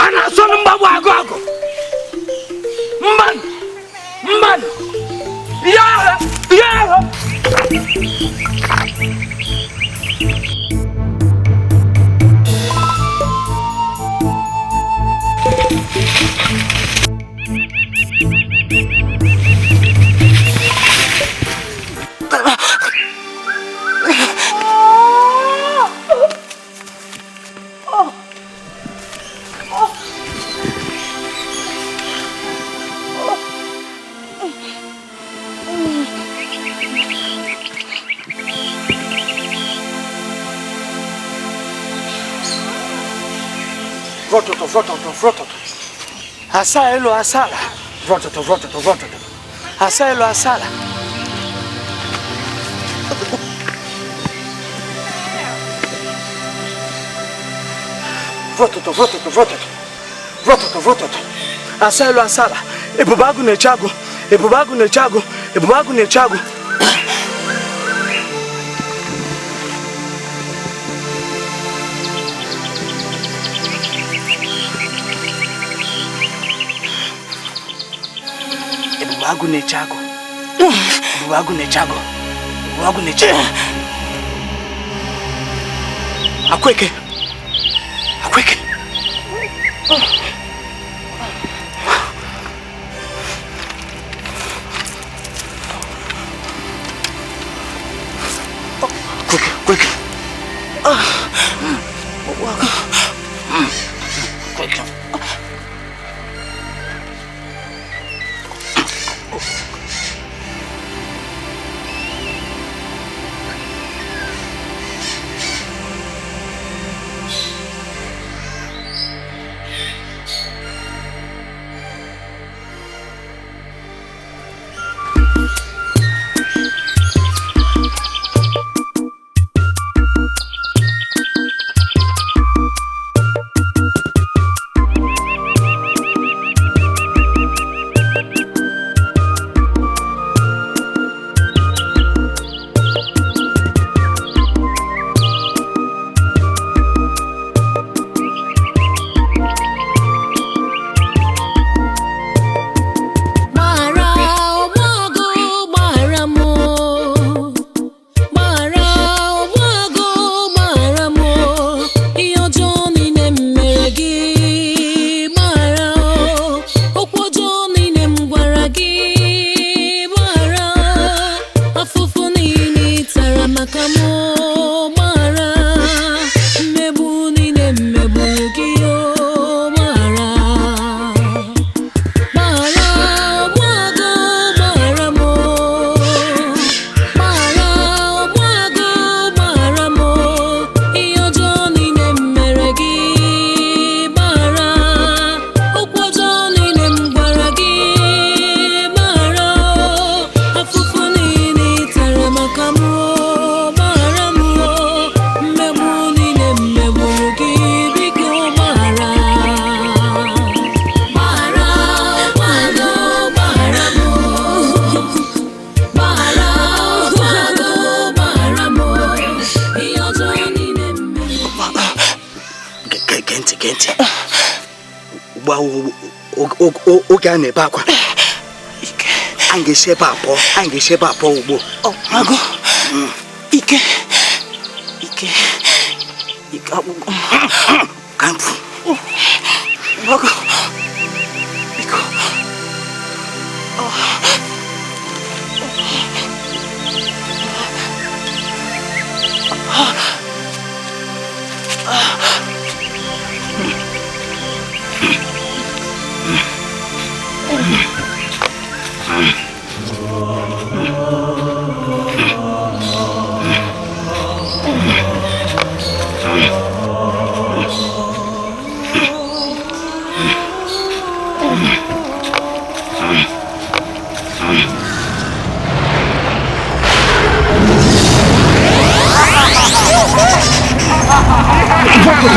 A na-asọ mgbagbu agụ agụ. Mmanụ! Mmanụ! Ya! Ya! Vrototo, vrototo, vrototo. Asa elu asala. Vrototo, vrototo, vrototo. Asa elu asala. Vrototo, vrototo, vrototo. Vrototo, vrototo. Asa elu asala. Ebube agụ na-eche agụ. Ebube agụ na-eche agụ. Ebube agụ na-eche agụ. Ebube agụ na-eche agụ. Ebube agụ na-eche agụ. Ebube agụ na-eche agụ. Akweke. Akweke. Akweke, akweke. Akweke. Oge a na-ebe akwa. Anyị ga-esi ebe a pụọ. Anyị ga-esi ebe a pụọ ugbu a. Agụ. Ike. Ike. Ike agwụgwọ m. Ka m pụ. Agụ. Biko.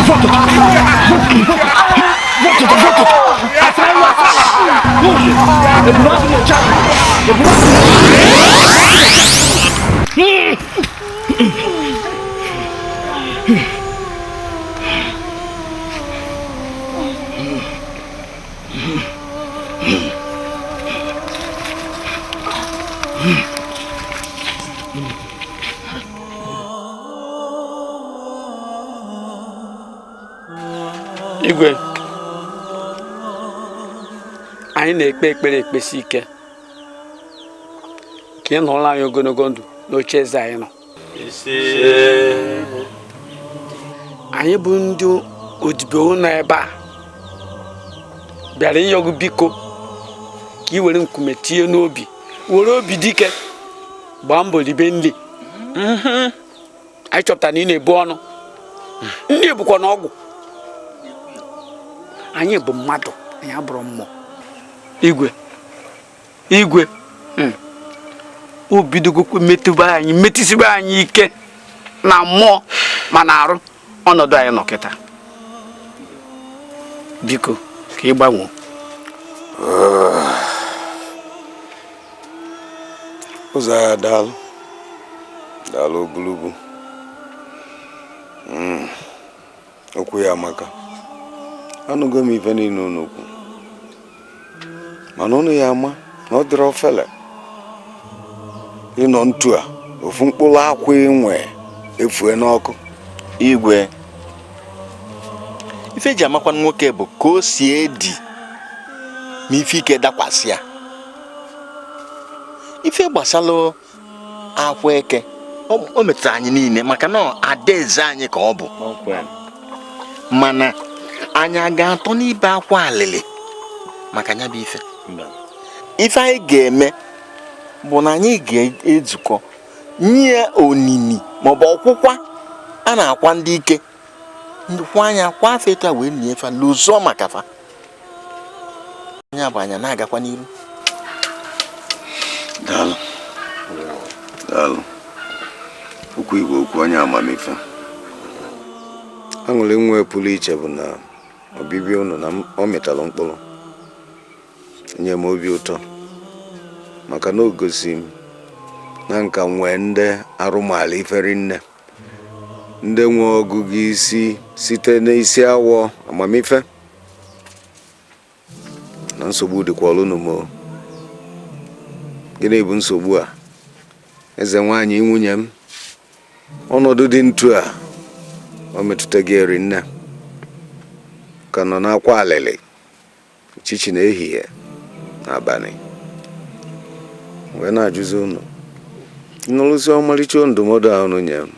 Voto. Igwe, anyị na-ekpe ekpere ekpesi ike ka ị nọrọ anyị ogologo ndụ n'oche eze anyị nọ. Anyị bụ ndị odibo nọ ebe a bịara ịyọ gị biko ka ị were nkume tinye n'obi, were obi dike gbaa mbọ ribe nri. Anyị chọpụtara na ị na-ebu ọnụ, nri bụkwa na ọgwụ. Anyị bụ mmadụ, anyị abụrụ mmụọ. Igwe, igwe, o bidogokwa metụba anyị, metụsibe anyị ike na mmụọ ma na arụ ọnọdụ anyị nọ kịta. Biko ka ị gbanwee. Ụzọ ya daalụ, daalụ ogologo. Okwu ya amaka. Anụgo m ife niile unu kwu, mana unu ya ama na ọ dịrị ofele ịnọ ntu a ofu mkpụrụ akwụ inwe efue n'ọkụ. Igwe, ife eji amakwa nwoke bụ ka o si edi ma ife ike dakwasị ya. Ife gbasara akwa eke o metụtara anyị niile maka na adaeze anyị ka ọ bụ. Mana anyị ga-atọ n'ibe akwa alịlị maka nya bụ ife. Ife anyị ga-eme bụ na anyị ga-ezukọ nye onini maọbụ ọkwụkwa a na-akwa ndị ike kwa anya kwa afọ etu a wee nie fa lụzụọ maka fa. Anya bụ anya na-agakwa n'iru. Daalụ, daalụ. Okwu Igbo okwu onye amamife. Aṅụrị nwe pụrụ iche bụ na ọbịbịa unu na ọ mịtara mkpụrụ nye m obi ụtọ maka na o gosi m na nka nwee ndị arụmala iferi nne, ndị nwe ọgụgụ isi site n'isi awọ amamife na nsogbu dịkwara unu. M gịnị bụ nsogbu a? Eze nwaanyị nwunye m, ọnọdụ dị ntu a o metụta gị eri nne ka nọ n'akwa alịlị uchichi na ehihie n'abalị, wee na-ajụzi unu nụrụzi ọmalịcha ndụmọdụ a unu nye m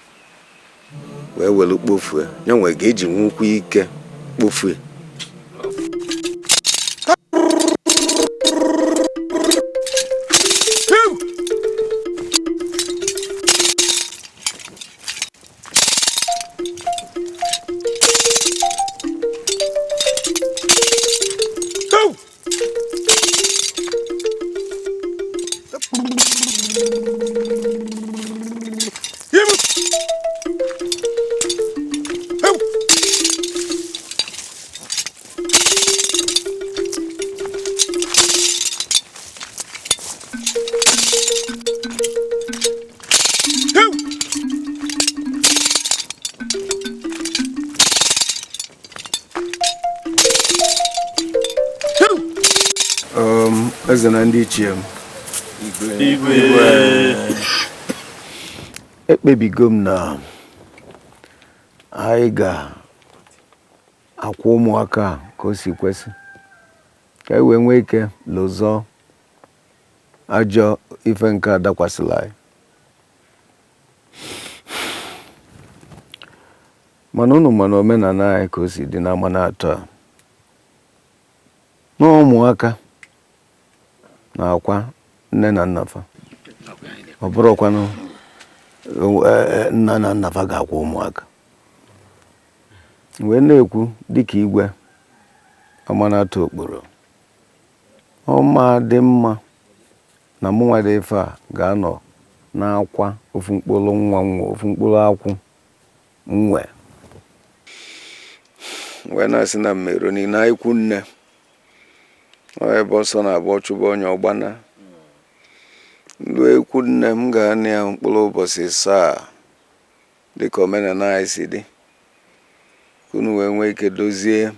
wee welu kpofue ya nwee ga-eji nwukwu ike kpofue. Eze na ndị ichie m, ekpebigo m na anyị ga-akwụ ụmụaka ka o si kwesị ka e wee nwee ike lụzọ ajọ ife nke a dakwasịrị anyị. Mana unu ma na omenala anyị ka o si dị na ama na atọ a na ụmụaka na-akwa nne na nna fa, ọ bụrụkwanụ nna na nna fa ga-akwa ụmụaka. Wee na-ekwu dịka igwe amanatọ okporo ọma dị mma na mụnwa dị ife a ga-anọ n'akwa ofu mkpụrụ nwa nwa ofu mkpụrụ akwụ nwe wee na-asị na mmero niile ikwu nne ọ ebe ọsọ na-abụ ọchụba onye ọgbana. Ndụ ekwu nne m ga-anị ya mkpụrụ ụbọchị 7 dịka omenala anyị si dị, ka unu wee nwee ike dozie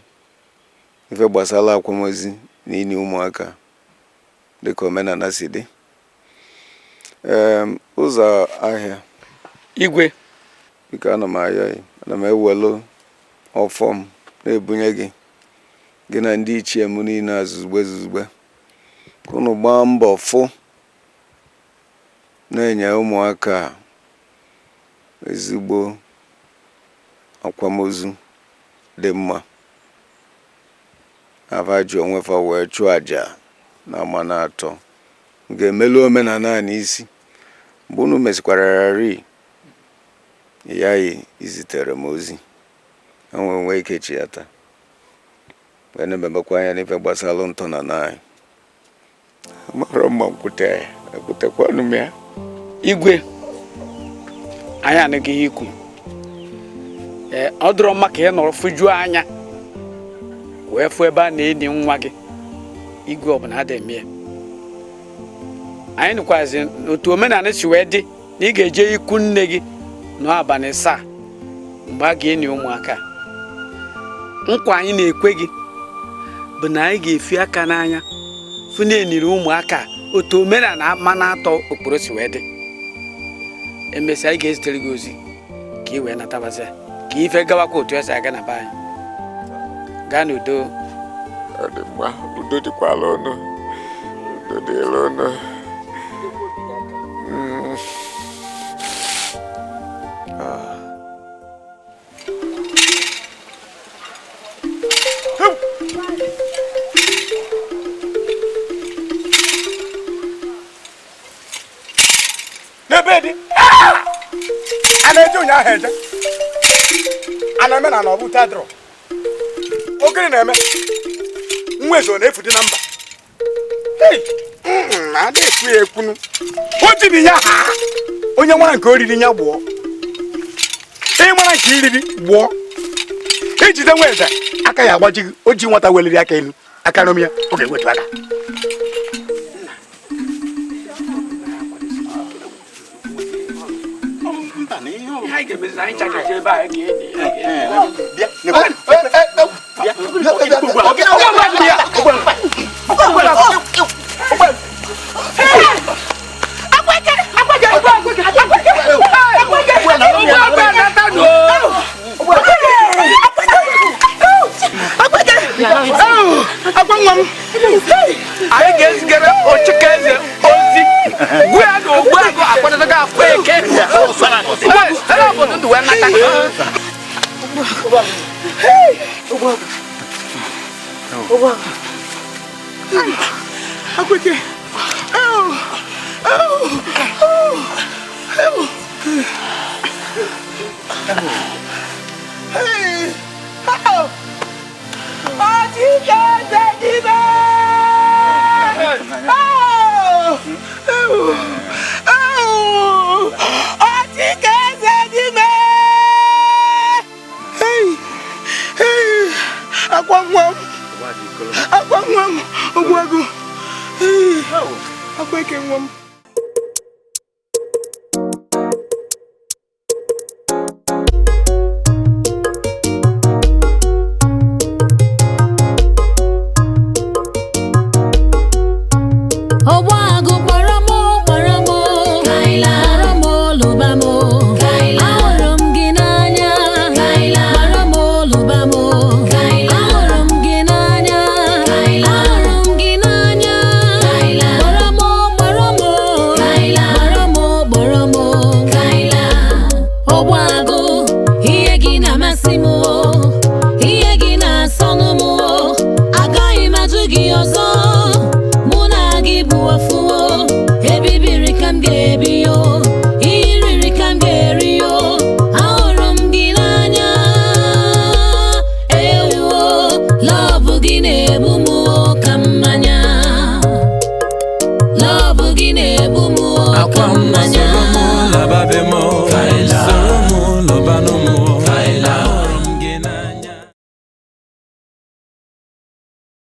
ife gbasara akwamozu na ini ụmụaka dịka omenala si dị. Ụzọ ahịa igwe, biko ana m ayọ gị, ana m ewelu ọfọ m na-ebunye gị, gị na ndị ichie m niile azụzugbe zuzugbe, ka unu gbaa mbọ fụ na-enye ụmụaka ezigbo akwamozu dị mma. Ava ji onwe fa wee chụọ àjà na ama na atọ ga-emelu omenala a n'isi. Mgbe unu mesikwara ya yi izitere m ozi, enwe nwee ike chi ya taa wee na-emebekwa anya n'ife gbasara ntọala anyị. Mara mma nkwute ya, ekwutekwanụ m ya. Igwe, anyị anaghị ihe ikwu. Ọ dịrọ mma ka ị nọrọ fụjuo anya wee fụ ebe a na-eni nwa gị. Igwe ọbụla adịghị eme ya. Anyị nụkwazi otu omenala si wee dị na ị ga-eje ikwu nne gị n'abalị 7 mgbe a ga-eni ụmụaka. Nkwa anyị na-ekwe gị bụ na anyị ga-efi aka n'anya fụ na-eniri ụmụaka otu omenala ma na-atọ okporo si wee dị. Emesịa anyị ga-ezitere gị ozi ka ị wee natabazia, ka ife gawakwa otu esi aga na be anyị. Gaa n'udo. Ọ dị mma, udo dịkwala ụnụ, udo dịla ụnụ. N'ebe dị a na-eje ụnyaahụ eje a na-eme na ọ bụ tadrọ ogiri na-eme nwa eze ọ na-efu dị na mba. A na-ekwu ya ekwunu o jibi ya ha onye nwara nke oriri ya gbuo, ị mara nke iriri gbuo, ijide nwa eze aka ya agbaji gị. O ji nwata weliri aka elu aka rom ya ọ ga-ewetu aka. Anyị ga-ezigara Ochikeze ozi gwa ya na Ogbuagụ akwadatago akwa eke obodo ndụ wee nata. Akweke. Akwa nwa m, Ogbuagụ, Akweke nwa m. Ogbuagụ.